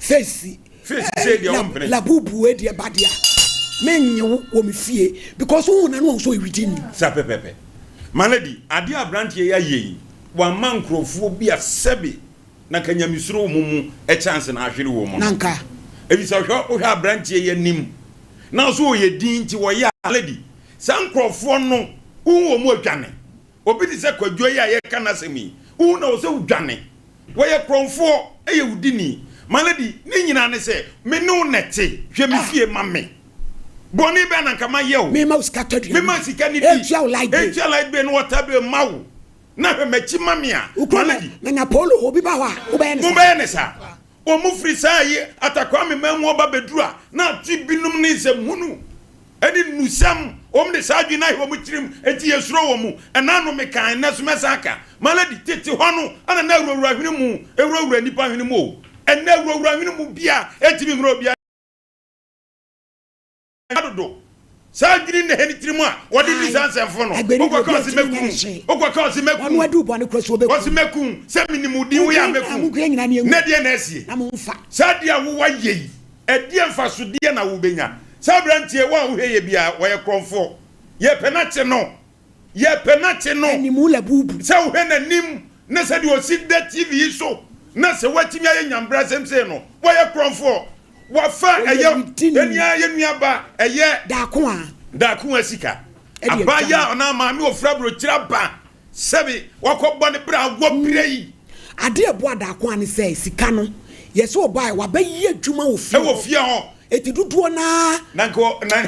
Face Face sei deɛ wo mpene. Labubu wei deɛ ba deɛ a me nye wo wɔ me fie because wo hu na no wɔn so ewidi ni. Saa pɛpɛpɛ. My lady, adeɛ a abranteɛ yi ayɛ yi, wama nkurɔfoɔ bi a sɛbe na nka nyamesuro wɔ wɔn mu chance na ahwere wɔn no. Na nka. Efisɛ hwɛ, wohwɛ abranteɛ yi anim na nso ɔyɛ din nti wɔyɛ a, my lady, saa nkurɔfoɔ no, wohu wɔn a dwane. Obi te sɛ Kwadwo yi a yɛreka n'asɛm yi, wohu no a, ɛwɔ sɛ wodwane. Wɔyɛ korɔmfoɔ, yɛ wo dini. My lady, ne nyinaa ne sɛ, me ne wo na ɛte, hwɛ me fie ma me. Bɔne bɛn na anka mayɛ wo? Mema wo sika tɔ aduane Mema di. sika no di. Ɛntua wo light bill. Ɛntua light bill ne water bill mma wo. Na hwɛ m'akyi ma me a, Wo my kunu lady. manya polo, obi ba hɔ a, wobɛyɛ ne saa? Mobɛyɛ ne saa? Wɔn firi saa yi Atakwame man mu ɔba bɛduru a, na ate binom ne nsɛmhunu ne nnusɛm. Wɔn de saa adwene no ayɛ wɔn tirim, enti yɛsuro wɔn. Ɛna ano mekaa, ɛnnɛ nso mɛsan aka. Malady, tete hɔ no, ɛna na awurawura hwene mu wurawura nnipa hwene mu o. Ɛnnɛ awurawura hwene mu biara ntumi nwura obiara. dodo. Saa adwene na ɛhɛ ne tirim a wɔde di saa nsɛmfo no. Wokɔka ɔse mɛku, wokɔka ɔse mɛku, ɔse mɛku, sɛ menim wo din woyɛ a mɛku. Na ɛdeɛ na asie? Saa adeɛ a wowɔ yɛ yi, ɛdeɛ mfasodeɛ na wobɛnya? Saa aberanteɛ wo a wohwɛ yɛ biara, wɔyɛ korɔmfoɔ. Yɛpɛ no akye no. Yɛpɛ no akye no. Sɛ wohwɛ n'anim na sɛdeɛ ɔsi da TV yi so na sɛ watumi ayɛ nyambrasɛm sei no, wɔyɛ korɔmfoɔ. Wafa ɛyɛ yɛn nua yɛn nua ba ɛyɛ Daako Daako a sika. Abaayewa anaa maame ofura aburokyire aba sɛbi wakɔ bɔ ne bra wɔ bere yi. Adeɛ ɛboa Daako a ne sɛ sika no yɛ sɛ ɔbaɛ wabɛ yɛ adwuma wɔ fie hɔ. Ɛwɔ fie hɔ. Eti dodoɔ naa. Na nka na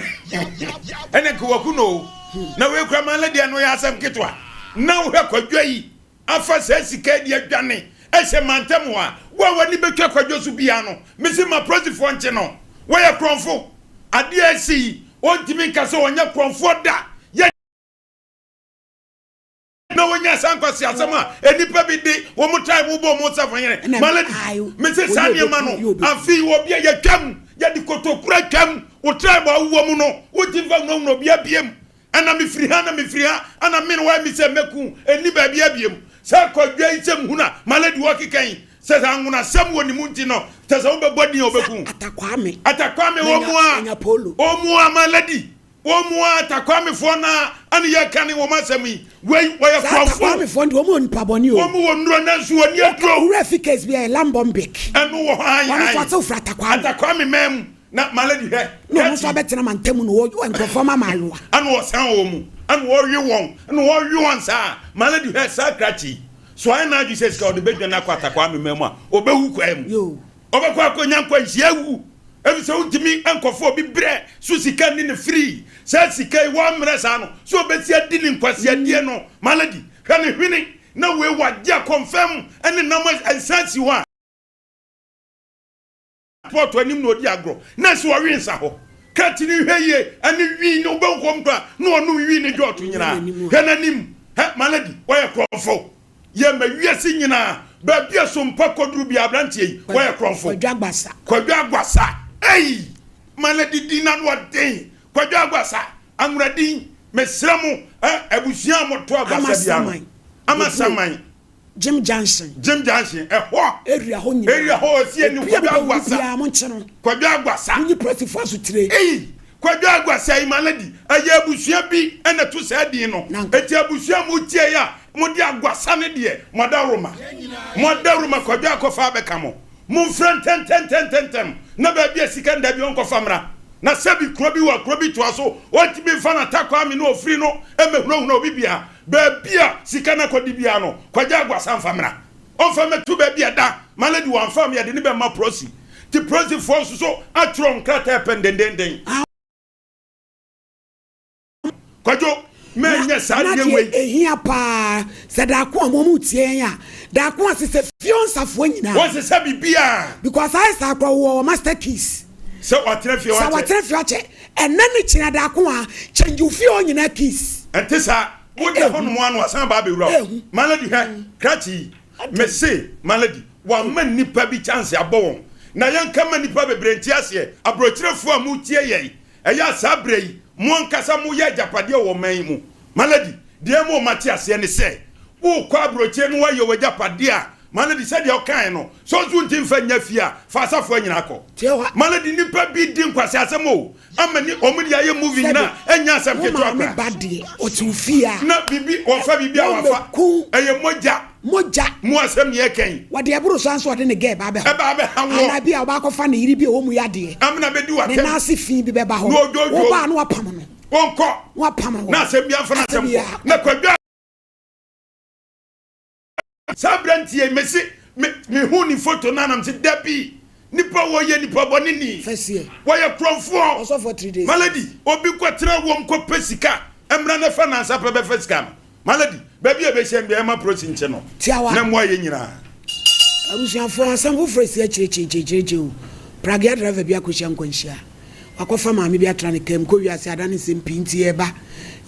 ɛna nka waku no o. Na wei kura maa lady ɛno yɛ asɛm ketewa. Na wohwɛ kwadwa yi. Afa saa sika yi de adwane hyɛ mantam hɔ a, wo a w'ani bɛtwa Kwadwo so biara no, mese ma polisifoɔ nkye no. Wɔyɛ korɔmfo. Adeɛ a asi yi, ɔntumi nka sɛ ɔnyɛ korɔmfoɔ da. Yɛ na wɔnya saa nkwaseasɛm a nnipa bi de wɔn tribe bɔ wɔn safohene. My lady, mese saa nneɛma no, afei obi a yɛtwam, yɛde kotokuro atwam, wo tribe a wowɔ mu no, wontumi mfa nwunawuna obiara biam. Ɛna me firi ha na me firi ha ɛna me no wayɛ me sɛ mɛku ɛnni baabi abiem sɛ kwadwa yi sɛ mhunu a my lady wɔkeka yi sɛ sɛ anwonasɛm wɔ ne mu nti no sɛ sɛ wobɛbɔ din a wobɛku Atakwame Atakwame wɔn mu a wɔn mu a my lady wɔn mu a Atakwamefoɔ no a ɛne yɛka ne wɔn asɛm yi wei wɔyɛ Saa korɔmfo Atakwamefoɔ no deɛ wɔn wɔ nipa bɔne o wɔn wɔ nnuro nanso wɔn ni aduro Wura fi case bi a yɛ Lambɔmbek ɛno wɔ hɔ ayi wɔn nso ayi atew firi Atakwame Atakwame man mu Na my lady hwɛ. Na ɔno nso abɛtena mantam no wɔ nkurɔfoɔ ma maayewa. Ɛna ɔsan wɔn mu ɛna ɔwe wɔn ɛna ɔwe wɔn saa. My lady hwɛ saa krakye yi so ayɛ n'adwene sɛ sika ɔde bɛdwane akɔ Atakwaa amema mu a ɔbɛwu kwaa mu. Ɔbɛkɔ akɔnya nkwanhyia awu efisɛ wontumi nkɔfa obi brɛ so sika nni ne free. Saa sika yi wammrɛ saa no sɛ ɔbɛsi adi ne nkwaseadeɛ no. My lady hwɛ ne hwene na wei wagye akɔmfam ɛne nam nsa asi hɔ a. Pɔt anim na ɔdi agorɔ na ɛsɛ ɔwe nsa hɔ krakye no hwɛ yie ɛne wii ne wobɛhu kɔm koraa na ɔnom wii ne dwɔɔto nyinaa hwɛ n'anim hɛ my lady wɔyɛ korɔmfo yɛ ma wiase nyinaa baabi a sompa kɔduru bia aberanteɛ yi wɔyɛ korɔmfo Kwadwo Agbasa Kwadwo Agbasa ei my lady din na no ɔden Kwadwo Agbasa anwura din mesrɛ mo ɛ abusua a moto Agbasa bia no Amasaman Jim Junction. Jim Junction, ɛhɔ. Area hɔ nyinaa. Area hɔ ɔsi ɛni Obi a Kwadwo mobɛwu Agwasa. biara monkye no. Kwadwo Agwasa. Monyi polisifoɔ asotire. Ei! Kwadwo Agwasa yi my lady, ɛyɛ abusua bi na ɛto saa din no. Na anka. Enti abusua a motie yi a mode Agwasa no deɛ, mo adaworoma. Mo adaworoma Kwadwo akɔfa abɛka mo. Momfrɛ ntɛntɛntɛntɛntɛm na baabi a sika nda bi ɔnkɔfa mmra. Na sɛbi kuro bi wɔ kuro bi toa so, ɔntumi mfa n'atakwame ne ofiri no mmɛhunahuna obi biara. Baabi a sika no akɔdi biara no, Kwagye Aguasa mfa mmra. Ɔmfa mmɛto baabi a ɛda. My lady, wamfa amma, yɛde no bɛma prosi. Nti prosifoɔ nso so atwerɛ wɔn krataa pɛn dendeenden. Kwadwo, mɛnyɛ saa Na adeɛ deɛ wei. ɛhia paa, sɛ daako a wɔn retie yɛn a, daako a sesɛ fie nsafoɔ nyinaa. Wɔnsesa biribiara. Because ayɛ saa koraa wɔwɔ wɔn master keys. Sɛ wɔatena fie hɔ Sɛ akyɛ. wɔatena fie akyɛ. Ɛnɛ ne kyena daako a, change wo fie hɔ nyinaa keys. Ɛnte saa. Wogya hɔ nom a na wasan aba abɛwura hɔ. My lady hwɛ, krakye yi, mese my lady, wama nnipa bi chance abɔ wɔn. Na yɛnka mma nnipa bebree nte aseɛ. Aborɔkyirefoɔ a motie yɛn, ɛyɛ a saa berɛ yi, mo ankasa moyɛ agyapadeɛ wɔ ɔman yi mu. My lady, deɛ ɛma wɔate aseɛ ne sɛ, worekɔ aborɔkyire na woayɛ w'agyapadeɛ a, Ma no di sɛdeɛ ɔkaeɛ no. Sɛ ɔnso nti mfa nnya fie a, fa asafoa nyinaa kɔ. Tie hɔ. Ma no di nnipa bi di nkwaseasɛm o, ama ni wɔn de ayɛ movie Sɛbe nyinaa, ɛnyɛ asɛm wo ketewa maame koraa. ba deɛ, ɔte wo fie a, Na biribi, wɔfa biribi a wafa, wɔmmɛku. ɛyɛ mogya Mogya. mu asɛm na yɛreka yi. Wɔde ɛboro so ara nso ɔde ne girl ba abɛhɔ. Ɛba abɛha woɔ. Anaa bi a ɔba akɔfa ne yere bi a ɔwɔ mu yadeɛ. Amena bɛdi Ne w'atɛm. nan ase fi bi bɛba hɔ. Na ɔdwoodwoo. Wo ba a na wapam no. Wɔnkɔ. Na wapam wo. Na asɛm biara mfa Asɛm n'asɛm nkɔ. biara. Na Kwadwo a. Saa aberanteɛ yi mese me mehu ne photo no a na mese dabi nipa wɔ yɛ nipa bɔne ni Fɛseɛ. wɔyɛ korɔmfoɔ Ɔsɔfoɔ 3 days. Malady obi kɔtena wɔm kɔpɛ sika mmra na fa nansa pɛ bɛfa sika no Malady baabi a ɛbɛhyia no biara ɛma prosi nkye no Tiawa. na mmoa yɛ nyinaa. Abusuafoɔ asɛm foforɔ asi akyire kyenkyenkyenkyen o. Pragea driver bi akɔhyia nkwanhyia. Wakɔfa maame bi atra ne kaa mu kɔ wiase adane nsɛm pii nti yɛreba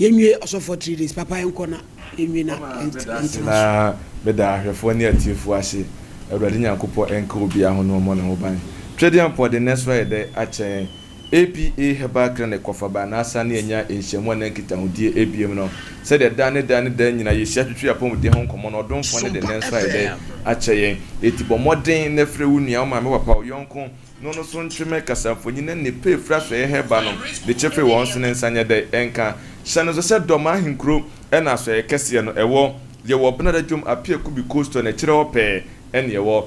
yɛnwie ɔsɔfoɔ 3 days papa yɛnkɔ na yɛnwie na Mama meda ase yɛntena so. na meda ahwɛfoɔ ne atiefoɔ ase Awurade Nyankopɔ nka obiara ho na ɔmmɔ ne ho ban Twedeampɔ de nnɛ so ayɛ dɛ akyɛ yɛn APA Herbal Clinic kɔfa ba na asan ne anya nhyiamu anaa nkitahodie ebiem no sɛdeɛ daa ne daa ne daa nyinaa yɛhyia twetwe yɛn apɔmuden ho nkɔmmɔ no ɔdomfoɔ no de nnɛ nso ayɛ dɛ akyɛ yɛn Enti bɔ mmɔden na frɛ wo nua wo maame wo papa wo yɔnko No no so ntwe me kasamfonyin na ne pɛ efura asɔɛe hɛba no de kyefee wɔn so ne nsa nyɛ dɛ nka. Hyɛ no nso sɛ Dɔm ahenkuro na asɔɛe kɛseɛ no ɛwɔ. Yɛwɔ Benada dwom Apia Kubi Coastal no akyire hɔ pɛɛ ɛne ɛwɔ.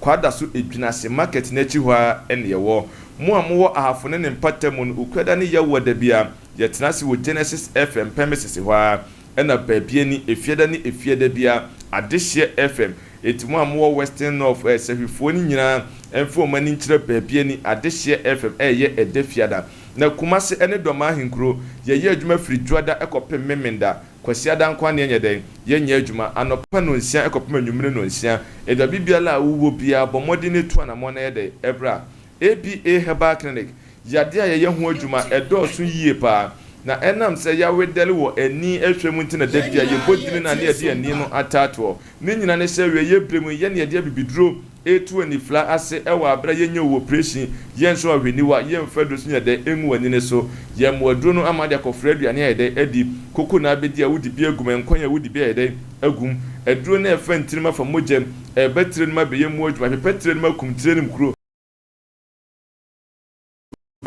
Kwadaso Edwinase market no akyi hɔ ara ɛne ɛwɔ. Mo a mowɔ Ahafo ne ne mpata mu no Ukuada ne Yawuada biara yɛtena ase wɔ Genesis FM pɛmesese hɔ ara. Ɛna baabi ani Efiada ne Efiada biara Adehyeɛ FM Enti mo a mowɔ Western North eh, Sahwifoɔ no nyinaa mfa wɔn ani nkyerɛ baabi ani Adehyeɛ FM ɛreyɛ ɛda Fiada. Na Kumase ɛne Dɔmaa Ahenkuro yɛyɛ adwuma firi Dwoada kɔpem Memenda, Kwasiada nko ara na yɛnyɛ dɛn? Yɛnyɛ adwuma. Anɔpa nnɔnsia kɔpem anwummere nnɔnsia. Baabi biara a wowɔ biara bɔ mmɔden na tu anamɔn na yɛ dɛn? Bra. ABA Herbal Clinic, yadeɛ a yɛyɛ ho adwuma ɛdɔɔso yie paa, na ɛnam sɛ yɛawedɛre wɔ ani hwɛ mu nti na da biara yɛbɔ dini no a na yɛde ani no ataatoɔ. Ne nyina ne sɛ awieeɛ berɛ mu yi yɛne yɛde abibiduro retu anifira ase wɔ aberɛ a yɛnyɛ wo oprehyini, yɛnsɔ ahweniwa, yɛmfa aduro so nyɛ dɛ ngu w'ani no so, yɛmmoa aduro no ama de akɔfra aduane ayɛ dɛ adi, koko na abɛdi a wode bi agu mu, nkwan a wode bi ayɛ dɛ agu mu, aduro no a ɛfa ntirim afa mogya mu, Ɛreba tire no mu abɛyɛ mu adwuma, ɛpepa tire no mu akum tire no mu kuro.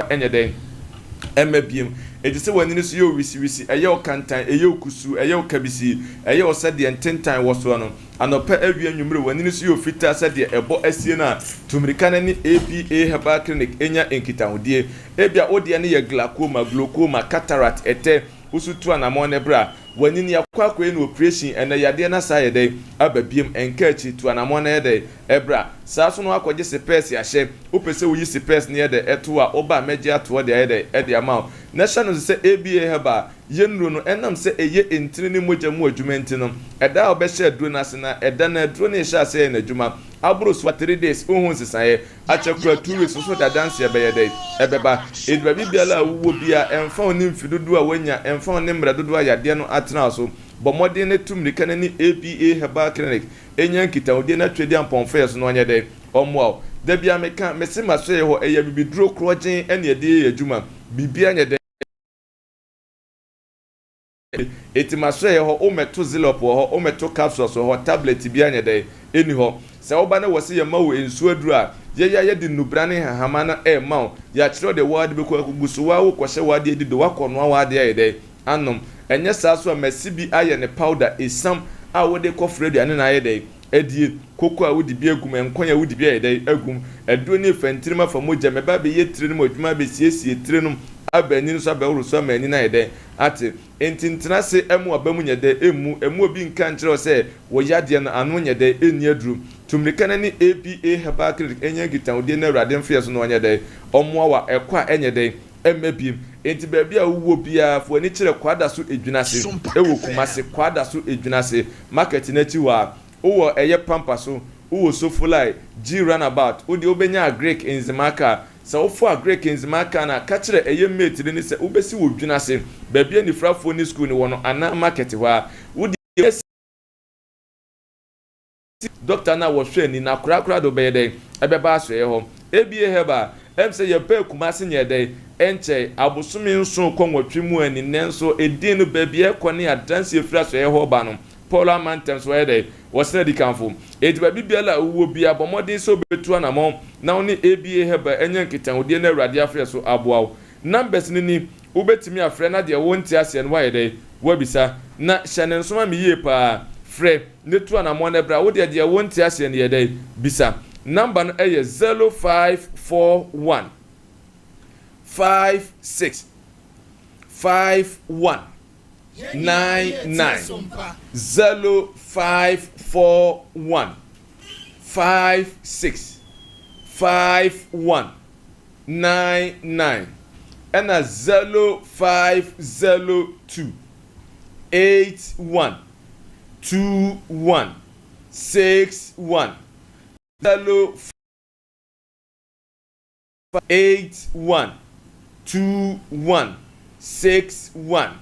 Ɛnyɛ dɛn ɛmma biem. Enti sɛ w'anini so yɛ wo wisiwisi, ɛyɛ wo kantan, ɛyɛ wo kusuu, ɛyɛ wo kabisii, ɛyɛ wo sɛ deɛ ntentan wɔ soɔ no, anɔpa, awia, anwummere, w'anini so yɛ wo fitaa sɛ deɛ ɛbɔ asie no a, tu mmirika na ne APA Herbal Clinic nya nkitahodie. Ebia wo deɛ no yɛ glaucoma, glaucoma, cataract, ɛtɛ, wo so tu anamɔn na bra. Wanyini akɔ akɔyɛ no oprehyini ɛnɛ yadeɛ no asan ayɛ dɛn aba biom ɛnka akyi tu anamɔn na yɛ dɛn ɛbra saa so na wakɔgye sepɛɛse ahyɛ wopɛ sɛ woyi sepɛɛse no yɛ dɛn ɛto a woba a mɛgye atoɔ de ayɛ dɛn ɛde ama wo na hyɛ no nso sɛ ABA herbal yɛ nnuro no ɛnam sɛ ɛyɛ ntini ne mogya mu adwuma nti no ɛda a wobɛhyɛ aduro no ase na ɛda no aduro no rehyɛ aseɛ yɛ n'adwuma aboro so a 3 days wonhu nsesaeɛ Akyɛ koraa 2 weeks nso de adanseɛ bɛyɛ dɛn? Ɛbɛba. Enti baabi biara a wowɔ biara, ɛmfa ho ne mfe dodoɔ a woanya, ɛmfa ho ne mmerɛ dodoɔ a yadeɛ no atena wo so, bɔ mmɔden na tu mmirika na ne APA Herbal Clinic nya nkitahodie na Twedeɛ Ampɔnfɛɛ so na ɔnyɛ dɛn? Ɔmmoa wo. Da biara meka, mese m'asoɛeɛ hɔ, ɛyɛ abibiduro korɔgyenn na yɛde yɛ yɛn adwuma. Biribiara nyɛ dɛn? Enti m'asoɛeɛ hɔ, wommɛto Xylop wɔ hɔ, wommɛto capsules wɔ hɔ, tablet biara nyɛ dɛn? Ɛnni hɔ. Sɛ woba na wɔse yɛmma wo nsuo aduro a, yɛn ara yɛde nnubra ne nhahama no rema wo. Yɛakyerɛ wo deɛ wo ara de bɛkɔ akɔgu so, wo ara wokɔhyɛ w'adeɛ adi do, woakɔnoa w'adeɛ ayɛ dɛn? Anom. Ɛnyɛ saa nso a, masi bi ayɛ ne powder, esiam a wode kɔfra aduane na ayɛ dɛn? Adie, koko a wode bi agu mu, nkwan a wode bi ayɛ dɛn? Agu mu. Aduro ne fa ntirim afa mogya mu, ɛba abɛyɛ tire no mu adwuma abɛsiesie tire no aba ani no so abɛhoro so ama ani no ayɛ dɛn? Ate. Enti ntena ase mma w'aba mu nyɛ dɛ, mmu, mma obi nka nkyerɛ wo sɛ wo yadeɛ no ano nyɛ dɛ, ɛnni aduro. Tu mmirika na ne APA Herbal Clinic nyɛ nkitahodie na Awurade mfeɛ so na ɔnyɛ dɛ, ɔmmoa wo a, ɛkɔ a ɛnyɛ dɛ, ɛmma biem. Enti baabi a wowɔ biara, fa w'ani kyerɛ Kwadaso Edwinase wɔ Kumasi, Kwadaso Edwinase market no akyi hɔ ara. Wowɔ ɛyɛ pampa so, wowɔ Sofolai, G runabout, wo deɛ wobɛnya Agric Nzemaa car. Sɛ wofo Agric Nzemaa car no a, ka kyerɛ ɛyɛ mate no ne sɛ wobɛsi wɔ Dwene ase, baabi a anifirafoɔ ne sukuu no wɔ no anaa market hɔ ara. Wo deɛ wobɛsi doctor no a wɔhwɛ ani no akoraa koraa de wobɛyɛ dɛn? Ɛbɛba asoɛeɛ hɔ. ABA Herbal, ɛm sɛ yɛbaa Kumasi nyɛɛ dɛn? Ɛnkyɛe, abosome nson kɔ nwɔtwe mu ani, nanso edin no baabi a ɛkɔ ne adanseɛ firi asoɛeɛ hɔ reba no. Paul amma ntɛm so wɔyɛ dɛn? Wɔsene adikanfo. Enti baabi biara a wowɔ biara, bɔ mmɔden sɛ wobɛtu anamɔn na wo ne ABA Herbal anya nkitahodie na Awurade afrɛ so aboa wo. Numbers no ni, wobɛtumi afrɛ na deɛ wonte aseɛ no woayɛ dɛn? Woabisa. Na hyɛ no nso ma me yie paa. Frɛ na tu anamɔn na bra. Wo deɛ deɛ wonte aseɛ no yɛ dɛn? Bisa. Number no yɛ 0541 56 51 99 0541 56 51 99 ɛna 0502 81 21 61 05 8 1 2 1 6 1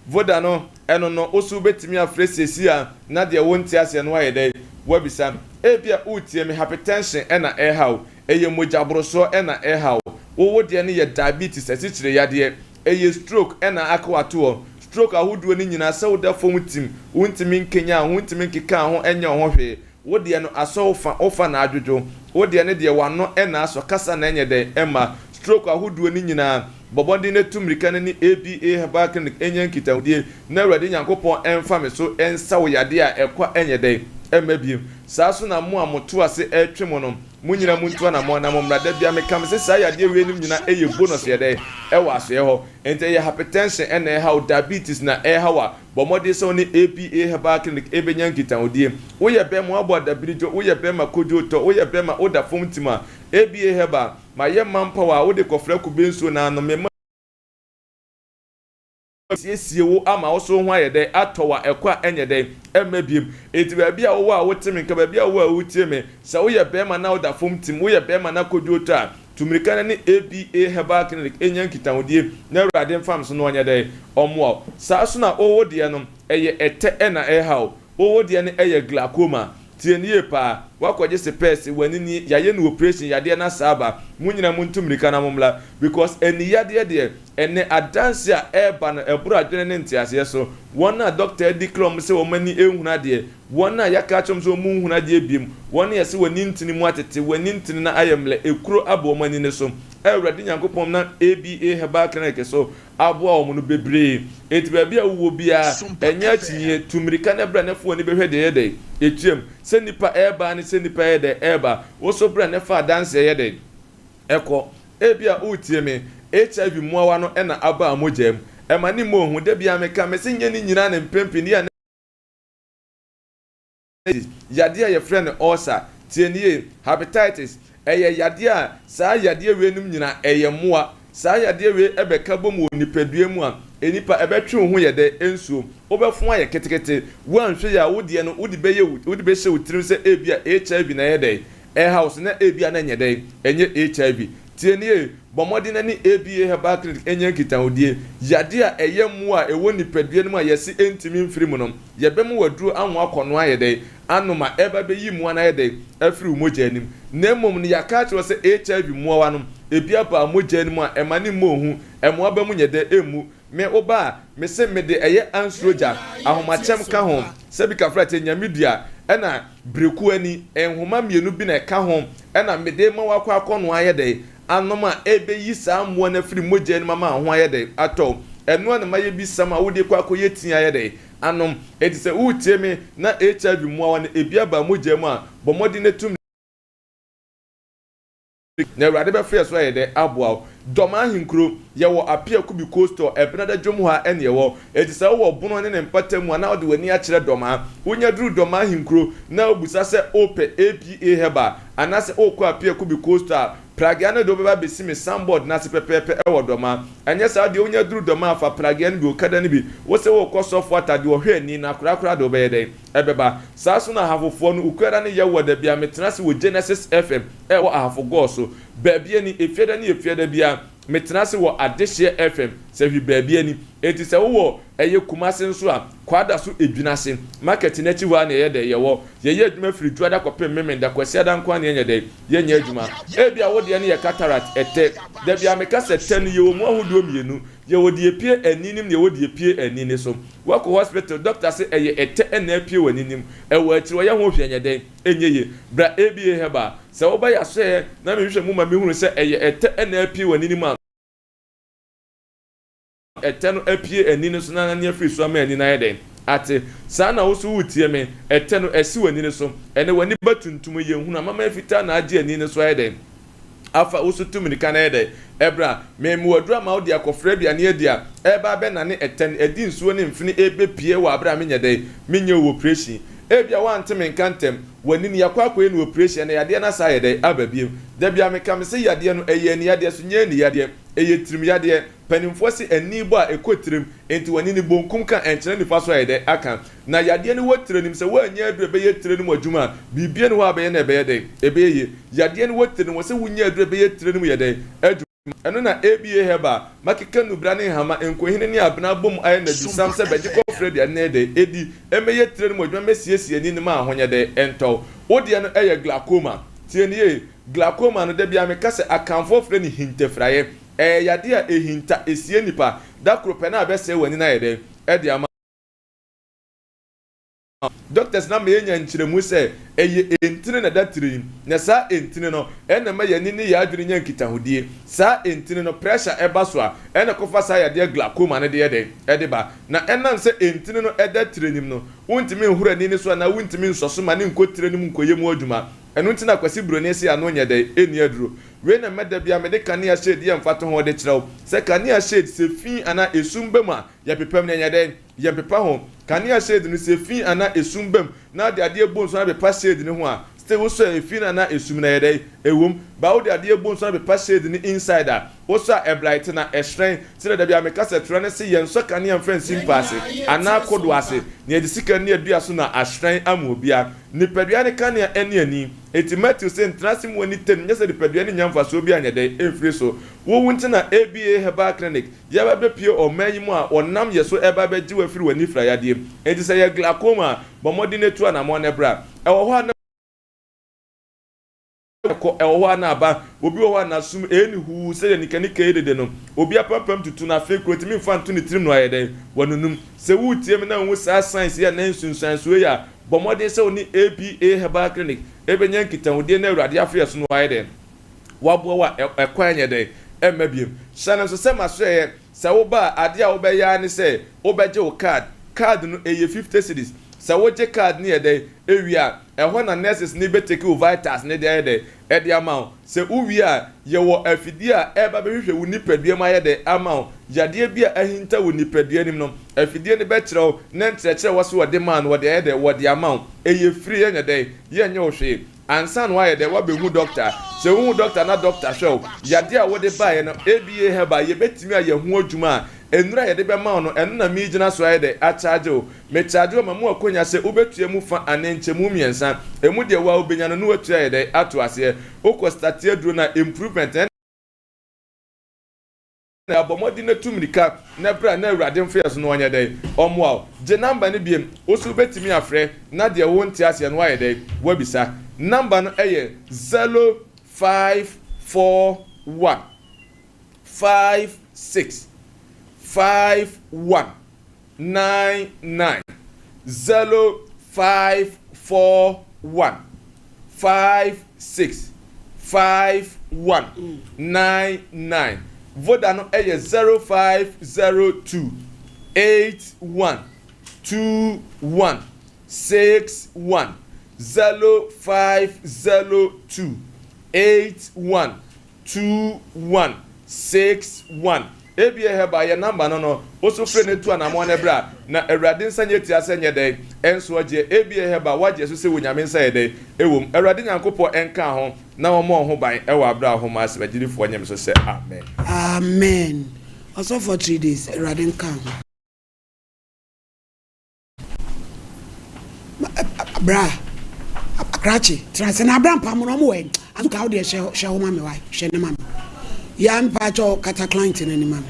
Voda no, ɛno no, wo nso wobɛtumi afrɛ seesei a na deɛ wonte aseɛ no woayɛ dɛn? Woabisa. Ebia woretie me, hypertension na ɛreha wo, ɛyɛ mogyaborosoɔ na ɛreha wo, wo wo deɛ no yɛ diabetes, asikyire yadeɛ, ɛyɛ stroke na aka wo ato hɔ. Stroke ahodoɔ no nyinaa, sɛ woda fam tim, wontumi nkanyan wo ho, wontumi nkeka wo ho nyɛ wo ho hwee, Wo deɛ no asɔ wo fa wo fa na adwodwo wo deɛ no deɛ w'ano na asɔ kasa na ɛnyɛ dɛn ɛmma stroke ahodoɔ no nyinaa bɔ mmɔden na tu mmirika na ne ABA Herbal Clinic nyɛ nkitahodie na Awurade Nyankopɔn mfa me so nsa wo yadeɛ a ɛkɔ ɛnyɛ dɛn ɛmma bio saa so na mo a mo to ase ɛretwe mo no mo nyina mo ntu anamɔn na mo mmra da biara meka me se saa yadeɛ wei nom nyina ɛyɛ bonus yɛ dɛn ɛwɔ asoɛ hɔ nti ɛyɛ hypertension ɛna ɛha wo diabetes na ɛha wo a Bɔ mmɔden sɛ wo ne APA Herbal Clinic bɛnya nkitahodie. Woyɛ bɛrima, woabɔ adabiridwo, woyɛ bɛrima kodwo tɔ, woyɛ bɛrima woda fam tim a, ABA Herbal, mayɛ manpower a wode kɔfra kube nsuo na anom, mema siesie wo ama wo so wo ho ayɛ dɛn atɔ wo a ɛkɔ a ɛnyɛ dɛn ɛmma biom. Enti baabi a wowɔ a wote me nka, baabi a wowɔ a wotie me, sɛ woyɛ bɛrima na woda fam tim, woyɛ bɛrima na kodwo tɔ a, Tu mmirika na ne ABA Herbal Clinic nya nkitahodie na Awurade mfa me so na ɔnyɛ dɛn? Ɔmmoa wo. Saa nso na wo deɛ no ɛyɛ ɛtɛ na ɛreha wo. Wo deɛ no ɛyɛ glaucoma. Tie no yie paa. Woakɔgye sepɛɛse, w'ani nie, yɛayɛ no operation, yadeɛ no asa aba. Mo nyinaa montu mmirika na mommra. Because ani yadeɛ deɛ, ɛnnɛ adanseɛ a ɛreba no ɛboro adwene ne nteaseɛ so. Wɔn a doctor adeclare wɔn sɛ wɔn ani nhunu adeɛ, Wɔn a yɛaka akyerɛ wɔn sɛ wɔnhunu adeɛ bio, wɔn a yɛse wɔn ani ntini mu atete, wɔn ani ntini no ayɛ mmerɛ, ekuro abɔ wɔn ani no so, a Awurade Nyankopɔn nam ABA Herbal Clinic so aboa wɔn no bebree. Enti baabi a wowɔ biara, ɛnyɛ akyinnyeɛ, tu mmirika na bra na fa w'ani bɛhwɛ deɛ ɛyɛ dɛn? Ɛtwam. Sɛ nnipa ɛreba ne sɛ nnipa ɛyɛ dɛn? Ɛreba. Wo nso bra na fa adanseɛ yɛ dɛn? Ɛkɔ. Ebia woretie me, HIV mmoawa no na aba wo mogya mu. Ɛma ne mmɔ hu. Da biara meka, mese nyɛ ne nyinaa ne mpempem, yɛ a na. Yadeɛ a yɛfrɛ no ulcer, tie no yie, hepatitis, ɛyɛ yadeɛ a saa yadeɛ wei nom nyinaa ɛyɛ mmoa. Saa yadeɛ wei ɛbɛka bom wɔ nipadua mu a, nnipa ɛbɛtwe wo ho yɛ dɛ nsuo, wobɛfo ayɛ ketekete, woanhwɛ yie a wo deɛ no wode bɛyɛ wo wode bɛhyɛ wo tirim sɛ ebia HIV na ɛyɛ dɛn ɛreha wo so na ebia na ɛnyɛ dɛn ɛnyɛ HIV. Tie nie, bɔ mmɔden na ne ABA Herbal Clinic nyɛ nkitahodie. Yadeɛ a ɛyɛ mmoa a ɛwɔ nipadua no mu a yɛse ɛntumi mfiri mu no, yɛbɛma wo aduro anwo akɔnoa ayɛ dɛn anom a ɛreba bɛyi mmoa no ayɛ dɛn afiri wo mogya no mu. Na mmom no yɛaka akyerɛ wo sɛ HIV mmoawa no ebi aba wo mogya no mu a ɛma no mmɔ wo hu, ɛmmoa ba mu nyɛ dɛn ɛmmu. Me wo ba a, mese mede ɛyɛ ansuro gya, ahomakyɛm ka ho, sɛbi kafra te nyame dua, ɛna bereku ani, nhoma mienu bi na ɛka ho, ɛna mede ma wo akɔ akɔnoa ayɛ dɛn anom a ɛbɛyi saa mmoa no afiri mogya no mu ama wo ho ayɛ dɛn atɔ wo. Ɛno ara na mayɛ bi sam a wode kɔ akɔyɛ tea ayɛ dɛn anom. Enti sɛ woretie me na HIV mmoawa no ebi aba mogya mu a, bɔ mmɔden na tu Na Awurade bɛfa yɛ so ayɛ dɛ aboa wo. Dɔm ahenkuro, yɛwɔ Apia Kubi Coastal, Ɛbenada dwom hɔ ara ɛne ɛwɔ. Enti sɛ wowɔ Bono ne ne mpata mu a na wode w'ani akyerɛ Dɔmaa. Wonya duru Dɔmaa ahenkuro na wobisa sɛ wopɛ APA Herbal anaasɛ wokɔ Apia Kubi Coastal a, pragea no de wobɛba abɛsi me signboard no ase pɛpɛɛpɛ ɛwɔ Dɔmaa. Anyɛ saa deɛ wonya duru Dɔmaa a fa pragea no bi, okada no bi, wose worekɔ Sɔfo Atta deɛ ɔhwɛ ani no akorakora de wobɛyɛ dɛn? Ɛbɛba. Saa nso na Ahafofoɔ no, Ukuada ne Yɛwoɔ da biara metena ase wɔ Genesis FM ɛwɔ Ahafo Gɔɔ so. Baabi ani, Efiada ne Efiada biara metena ase wɔ Adehyeɛ FM, Sahwi baabi ani. Enti sɛ wowɔ ɛyɛ Kumase nso a, Kwada so Edwinase, market no akyi hɔ ara na yɛyɛ dɛn? Yɛwɔ. Yɛyɛ adwuma firi Dwoada kɔpem Memenda, Kwasiada nko ara na yɛnyɛ dɛn? Yɛnyɛ adwuma. Ebia wo deɛ no yɛ cataract, ɛtɛ. Da biara meka sɛ tɛ no yɛwɔ mu ahodoɔ mienu. Yɛwɔ deɛ epie ani nim na yɛwɔ deɛ epie ani ne so. Woakɔ hospital, doctor se ɛyɛ ɛtɛ na apue w'ani nim. Ɛwɔ akyiri ɔyɛ ho hwee nyɛ dɛn? Ɛnyɛ yie. Bra ABA Herbal. Sɛ woba yɛasɔɛ na mehwehwɛ mu ma mehunu sɛ ɛyɛ ɛtɛ na apue w'ani nim a, ɛtɛ no apue ani no so na nane afiri so ama ani no ayɛ dɛn? Ate. Saa na wo nso woretie me, ɛtɛ no asi w'ani no so. Ɛnnɛ w'ani ba tuntum, yɛnhunu, amaman fitaa na agye ani no so ayɛ dɛn? Afa wo so tu mmirika na yɛ dɛn? Ɛbra, merema aduru ama wo de akɔfra aduane adi a ɛreba abɛnane ɛtɛn, adi nsuo ne mfene ɛrebɛpue wɔ aberɛ a menyɛ dɛn? Menyɛ wo oprehyɛn. Ebia woante me nka ntɛm, w'ani no yɛakɔ akɔyɛ no oprehyɛn na yadeɛ no asan ayɛ dɛn? Aba bio. Da biara meka mese yadeɛ no ɛyɛ ani yadeɛ so nyɛ ani yadeɛ, ɛyɛ tirim yadeɛ. Panimfoɔ se ani bɔ a ɛkɔ tirim, enti w'ani no bonkum ka ɛnkyerɛ nifa so ayɛ dɛn? Aka. Na yadeɛ no wɔ tire no mu, sɛ woannya aduru a ɛbɛyɛ tire no mu adwuma a, biribiara nni hɔ a wobɛyɛ na ɛbɛyɛ dɛn? Ɛbɛyɛ yie. Yadeɛ no wɔ tire no mu, sɛ wonya aduru a ɛbɛyɛ tire no mu yɛ dɛn? Adwuma. Ɛno na ABA Herbal, makeka nnubra ne nhama, nkohene ne abena abom ayɛ no adusam sɛ bɛgye kɔfrɛ aduane na ɛyɛ dɛn? Ɛdi. Ɛmmɛyɛ tire no mu adwuma mmɛsiesie ani no ma ahonyɛ dɛn? Ɛntɔ wo. Wo deɛ no yɛ glaucoma. Tie no yie, glaucoma no, da biara meka sɛ Akanfoɔ frɛ no hintafiraeɛ. Ɛyɛ yadeɛ a ɛhinta, ɛsie nnipa. Da koro pɛ na abɛsɛe w'ani no ayɛ dɛn? Ɛde ama. Doctors no ama yɛanya nkyerɛmu sɛ ɛyɛ ntini na ɛda tiri na saa ntini no ɛna ɛma yɛn ani ne yɛn adwene nya nkitahodie. Saa ntini no pressure ɛba so a ɛna ɛkɔfa saa yadeɛ glaucoma no de yɛ dɛn? Ɛde ba. Na ɛnam sɛ ntini no ɛda tiri no mu no, wontumi nhoro ani no so anaa wontumi nsɔ so ma no nkɔ tiri no mu nkɔyɛ mu adwuma. Ɛno nti na Kwasi Broni se ano nyɛ dɛn? Ɛnni aduro. Wei na ɛma da biara mede kanea shade yɛ mfatoho de kyerɛ wo sɛ kanea shade sɛ fi anaa esum ba mu a yɛpepam no ɛnyɛ dɛn? Yɛmpepa ho. Kanea shade no, sɛ efi anaa esum ba mu na wode adeɛ bɔ nsu na pepa shade no ho a, still wosɔ a efi no anaa esum no ɛyɛ dɛn? Ɛwom. But wode adeɛ bɔ nsu na pepa shade no inside a, wosɔ a ɛblighte na ɛhyerɛn. Sɛdeɛ da biara meka sɛ twerɛ no se yɛnsɔ kanea mfa nsi mpa ase anaa kodoɔ ase na yɛde sika nni adua so na ahyerɛn ama obiara. Nipadua ne kanea ɛne ani. Enti Matthew se ntena ase mu ani tɛm nyɛ sɛ nipadua no nnya mfasoɔ biara nyɛ dɛn ɛmfiri so. Wo wo nti na ABA Herbal Clinic Yɛreba abɛpue ɔman yi mu a wɔnam yɛ so reba abɛgye wo afiri w'anifira yadeɛ mu. Enti sɛ ɛyɛ glaucoma a, bɔ mmɔden na tu anammɔn na bra. Ɛwɔ hɔ a na ɛkɔ, ɛwɔ hɔ a na aba. Obi wɔ hɔ a n'asom ɛyɛ no huu sɛdeɛ nikanika yi dede no. Obi apampam tutu no afei kura ɔtumi mfa nto ne tirim na wayɛ dɛn? Wanunum. Sɛ woretie me na wohu saa signs yi anaa nsunsuansoɔ yi a, bɔ mmɔden sɛ wo ne APA Herbal Clinic bɛnya nkitahodie na Awurade afa yɛ so na wayɛ dɛn? Waboa wo a, ɛkwan nyɛ dɛn? Ɛmma biom. Hyɛ no nso sɛ masoɛeɛ, sɛ woba a, adeɛ a wobɛyɛ ara ne sɛ wobɛgye wo card. Card no, ɛyɛ 50 cedis. Sɛ wogye card no yɛ dɛn? Ɛwie a, ɛhɔ na nurses no bɛtake wo vitals no de ayɛ dɛn? Ɛde ama wo. Sɛ wowie a, yɛwɔ afidie a ɛreba bɛhwehwɛ wo nipadua mu ayɛ dɛn? Ama wo. Yadeɛ bi a ahinta wɔ nipadua no mu no, afidie no bɛkyerɛ wo, na nkyerɛkyerɛ a ɛwɔ sɛ wɔde ma no, wɔde ayɛ dɛn? Wɔde ama wo. Ɛyɛ free, ɛnyɛ dɛn? Yɛnyɛ wo hwee. Ansa na woayɛ dɛn woabɛhu dɔkta. Sɛ wohu dɔkta na dɔkta hwɛ wo yadeɛ a wode baeɛ no, ABA Herbal, yɛbɛtumi ayɛ ho adwuma a, nnuro a yɛde bɛma wo no, ɛno na meregyina so ayɛ dɛn akyagye wo. Mekyagye wo ma mu akwanya sɛ wobɛtua mu fa anaa nkyɛmu mmiɛnsa. Ɛmu deɛ wo ara wobɛnya no na woatua ayɛ dɛn ato aseɛ. Wokɔ starte aduro no a, improvement na. Na bɔ mmɔden na tu mmirika na bra na Awurade mfa yɛn so na ɔnyɛ dɛn? Ɔmmoa wo. Gye number no biom, wo nso wobɛtumi afrɛ na deɛ wonte aseɛ no woayɛ dɛn? Woabisa. Number no yɛ 0541 56 51 9 9 0 5 4 1 5 6 5 1 9 9 Voda no yɛ 0 5 0 2 8 1 2 1 6 1 0 5 0 2 8 1 2 1 6 1 Ebia Herbal yɛ number no no wo so frɛ no tu anamɔn no bra na Awurade nsa nyɛ tia sɛ nyɛ dɛn ɛnso ɔgyeɛ Ebia Herbal wagye so sɛ wɔ Nyame nsa yɛ dɛn ɛwom Awurade Nyankopɔn ɛnka ho na ɔmmɔ wo ho ban ɛwɔ abrɛ a homa asɛm agyidifoɔ nye me so sɛ Amen. Amen ɔsɔfoɔ 3 days awurade nka ho. Bra krakye tena ase na abra mpam no ɔmo wɔ azuka wo deɛ hyɛ hyɛ hɔ ma me wae hyɛ ne ma me ya mpa kyɛw kata client no ani ma me.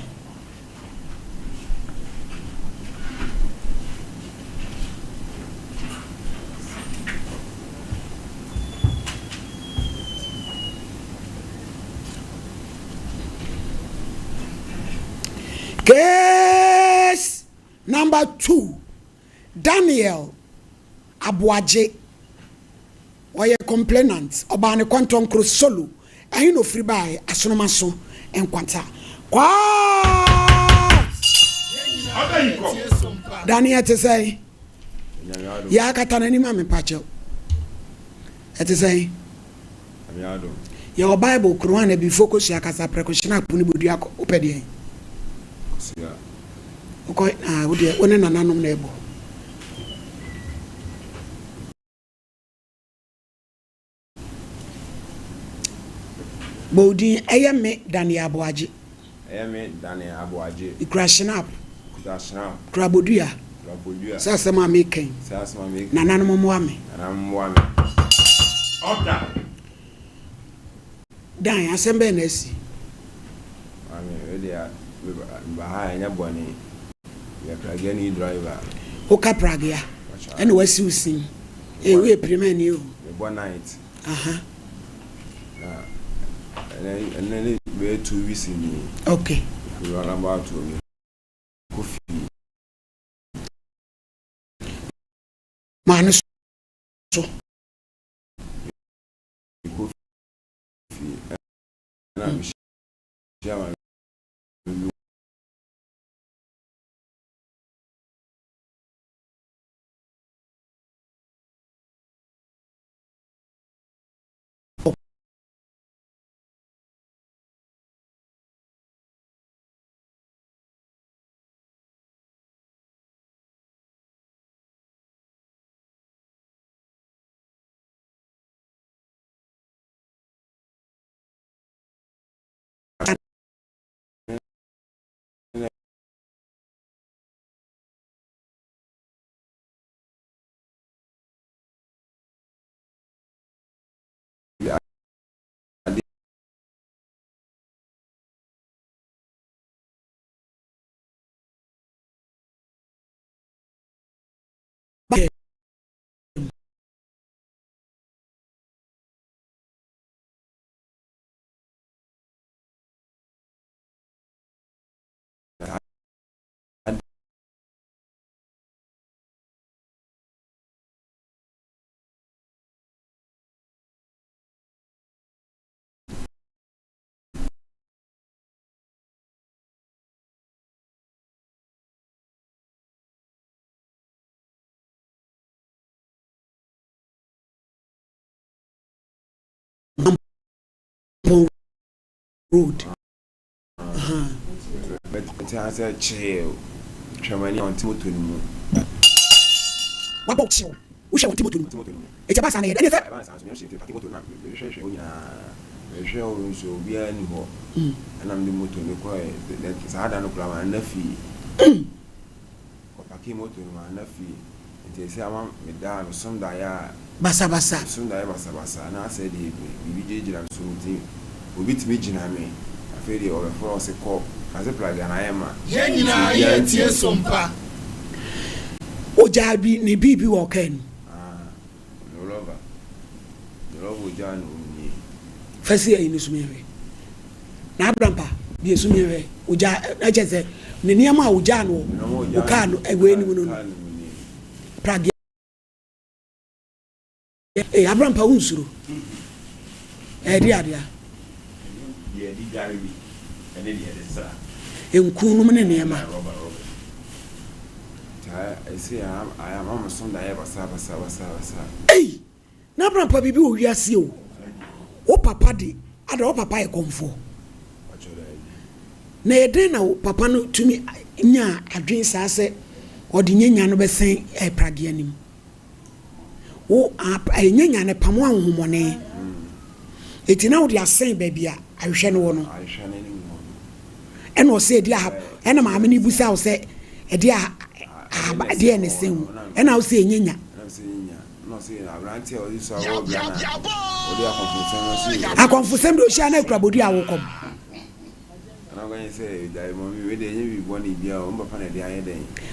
Case number 2, Daniel Aboagye, ɔyɛ complainant, ɔbaa ne kɔntɔnkoro solo, ɛhe na ofiri baeɛ? Asonomaso Nkwanta. Court! Daniel te sɛn? Yɛ akata n'anim a mepakyɛw. Ɛte sɛn? Yɛwɔ Bible, Quran, abifo kosua kasa prɛko hyena po ne bodua kɔ. Wopɛ deɛn? Wokɔ na wodeɛ wo ne nananom na ɛbɔ. Bɔ wo din, Ɛyɛ me Daniel Aboagye. Ɛyɛ me Daniel Aboagye. Mekura Schnapp. Mekuta Schnapp. Mekura bodua. Mekura bodua. Sɛ asɛm a meka yi. Sɛ asɛm a meka yi. Nananom mmoa me. Nananom mmoa me. Ɔda. Dan, asɛm bɛn na asi? Maame, wei deɛ meba ha a ɛnyɛ bɔne. Meyɛ pragiani driver. Woka pragea ɛna wasi wo sin. Ee, woyɛ pirimani o. Mebɔ night. Aha. Na ɛnɛ ɛnɛ ne bɛyɛ 2 weeks ni. Okay. Mefiri roundabout o, mekɔ fie. Maa no so. Mekɔ fie ɛna mehyia maame bi ade. Mampong Road. Mɛte ase kyee twam ani a ɔnte moto no mu. Wabɔ wo kyew, wohwɛ ɔnte moto no mu. Eti ɛba saa na ɛyɛ dɛ. Ɛne sɛ. Ɛba saa nso mehwɛ nti mepake moto no na mehwehwɛ hɔ nyinaa. Mehwehwɛ hɔ nso obiara nni hɔ. Ɛna mede moto no kɔɛ. Saa da no koraa manna fie. Kɔpakee moto no manna fie. Nti ɛsɛ ama meda a mesom daeɛ a. Basabasa. Mesom daeɛ basabasa na asɛ deɛ biribi gyinagyina me so nti obi tumi gyina me. Afei deɛ ɔbɛfrɛ wo se kɔ na se plagea no ayɛ ma. Yɛn Nti nyinaa obiara yɛretie ntumi. sompa. Ogyaa bi ne biribi wɔ ɔkaa no mu. Ah, me lover, me lover ogyaa no wɔ mu nie. Fa si ayi no so menhwɛ. Na Abrampa deɛ so menhwɛ. Ogyaa na kyerɛ sɛ ne nneɛma a ogyaa no wɔ wo kaa no wei no mu no no. Pragea. Ee, Abrampa wo nsuro. Ɛyɛ adea. Deɛ yɛde dware bi ne deɛ yɛde sra. Nku nom ne nneɛma. Ei! Na Abrampa biribi wɔ wiase o. Wo papa de, ada wo papa yɛ kɔmfoɔ? Na ɛyɛ dɛn na wo papa no tumi nyaa adwene saa sɛ ɔde nyanya no bɛsɛn eh, pragea no mu? Wo ah, eh, nyanya no pamo ahonhommɔne. Eti na wode asɛn baabi a ahwehwɛ no wɔ no. Ɛna ɔsɛ ɛdi aha, ɛna maame no bisa wo sɛ ɛde aha, ɛdeɛ na ɛsɛn wo. Ɛna wo sɛ ɛnyanya. Akɔmfosɛm de ohyia na akura bodua a wokɔm.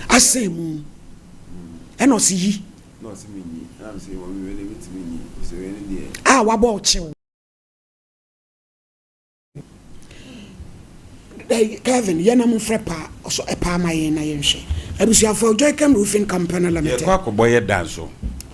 Asɛn mu. Ɛna ɔse yi. A wabɔ ɔkyew. Kevin, yɛ na momfrɛ paa, ɔsɔ ɛpaa ma yɛn na yɛnhwɛ. Abusuafoɔ, Joycam Roofing Company Limited. Yɛkɔ akɔbɔ yɛ dan so.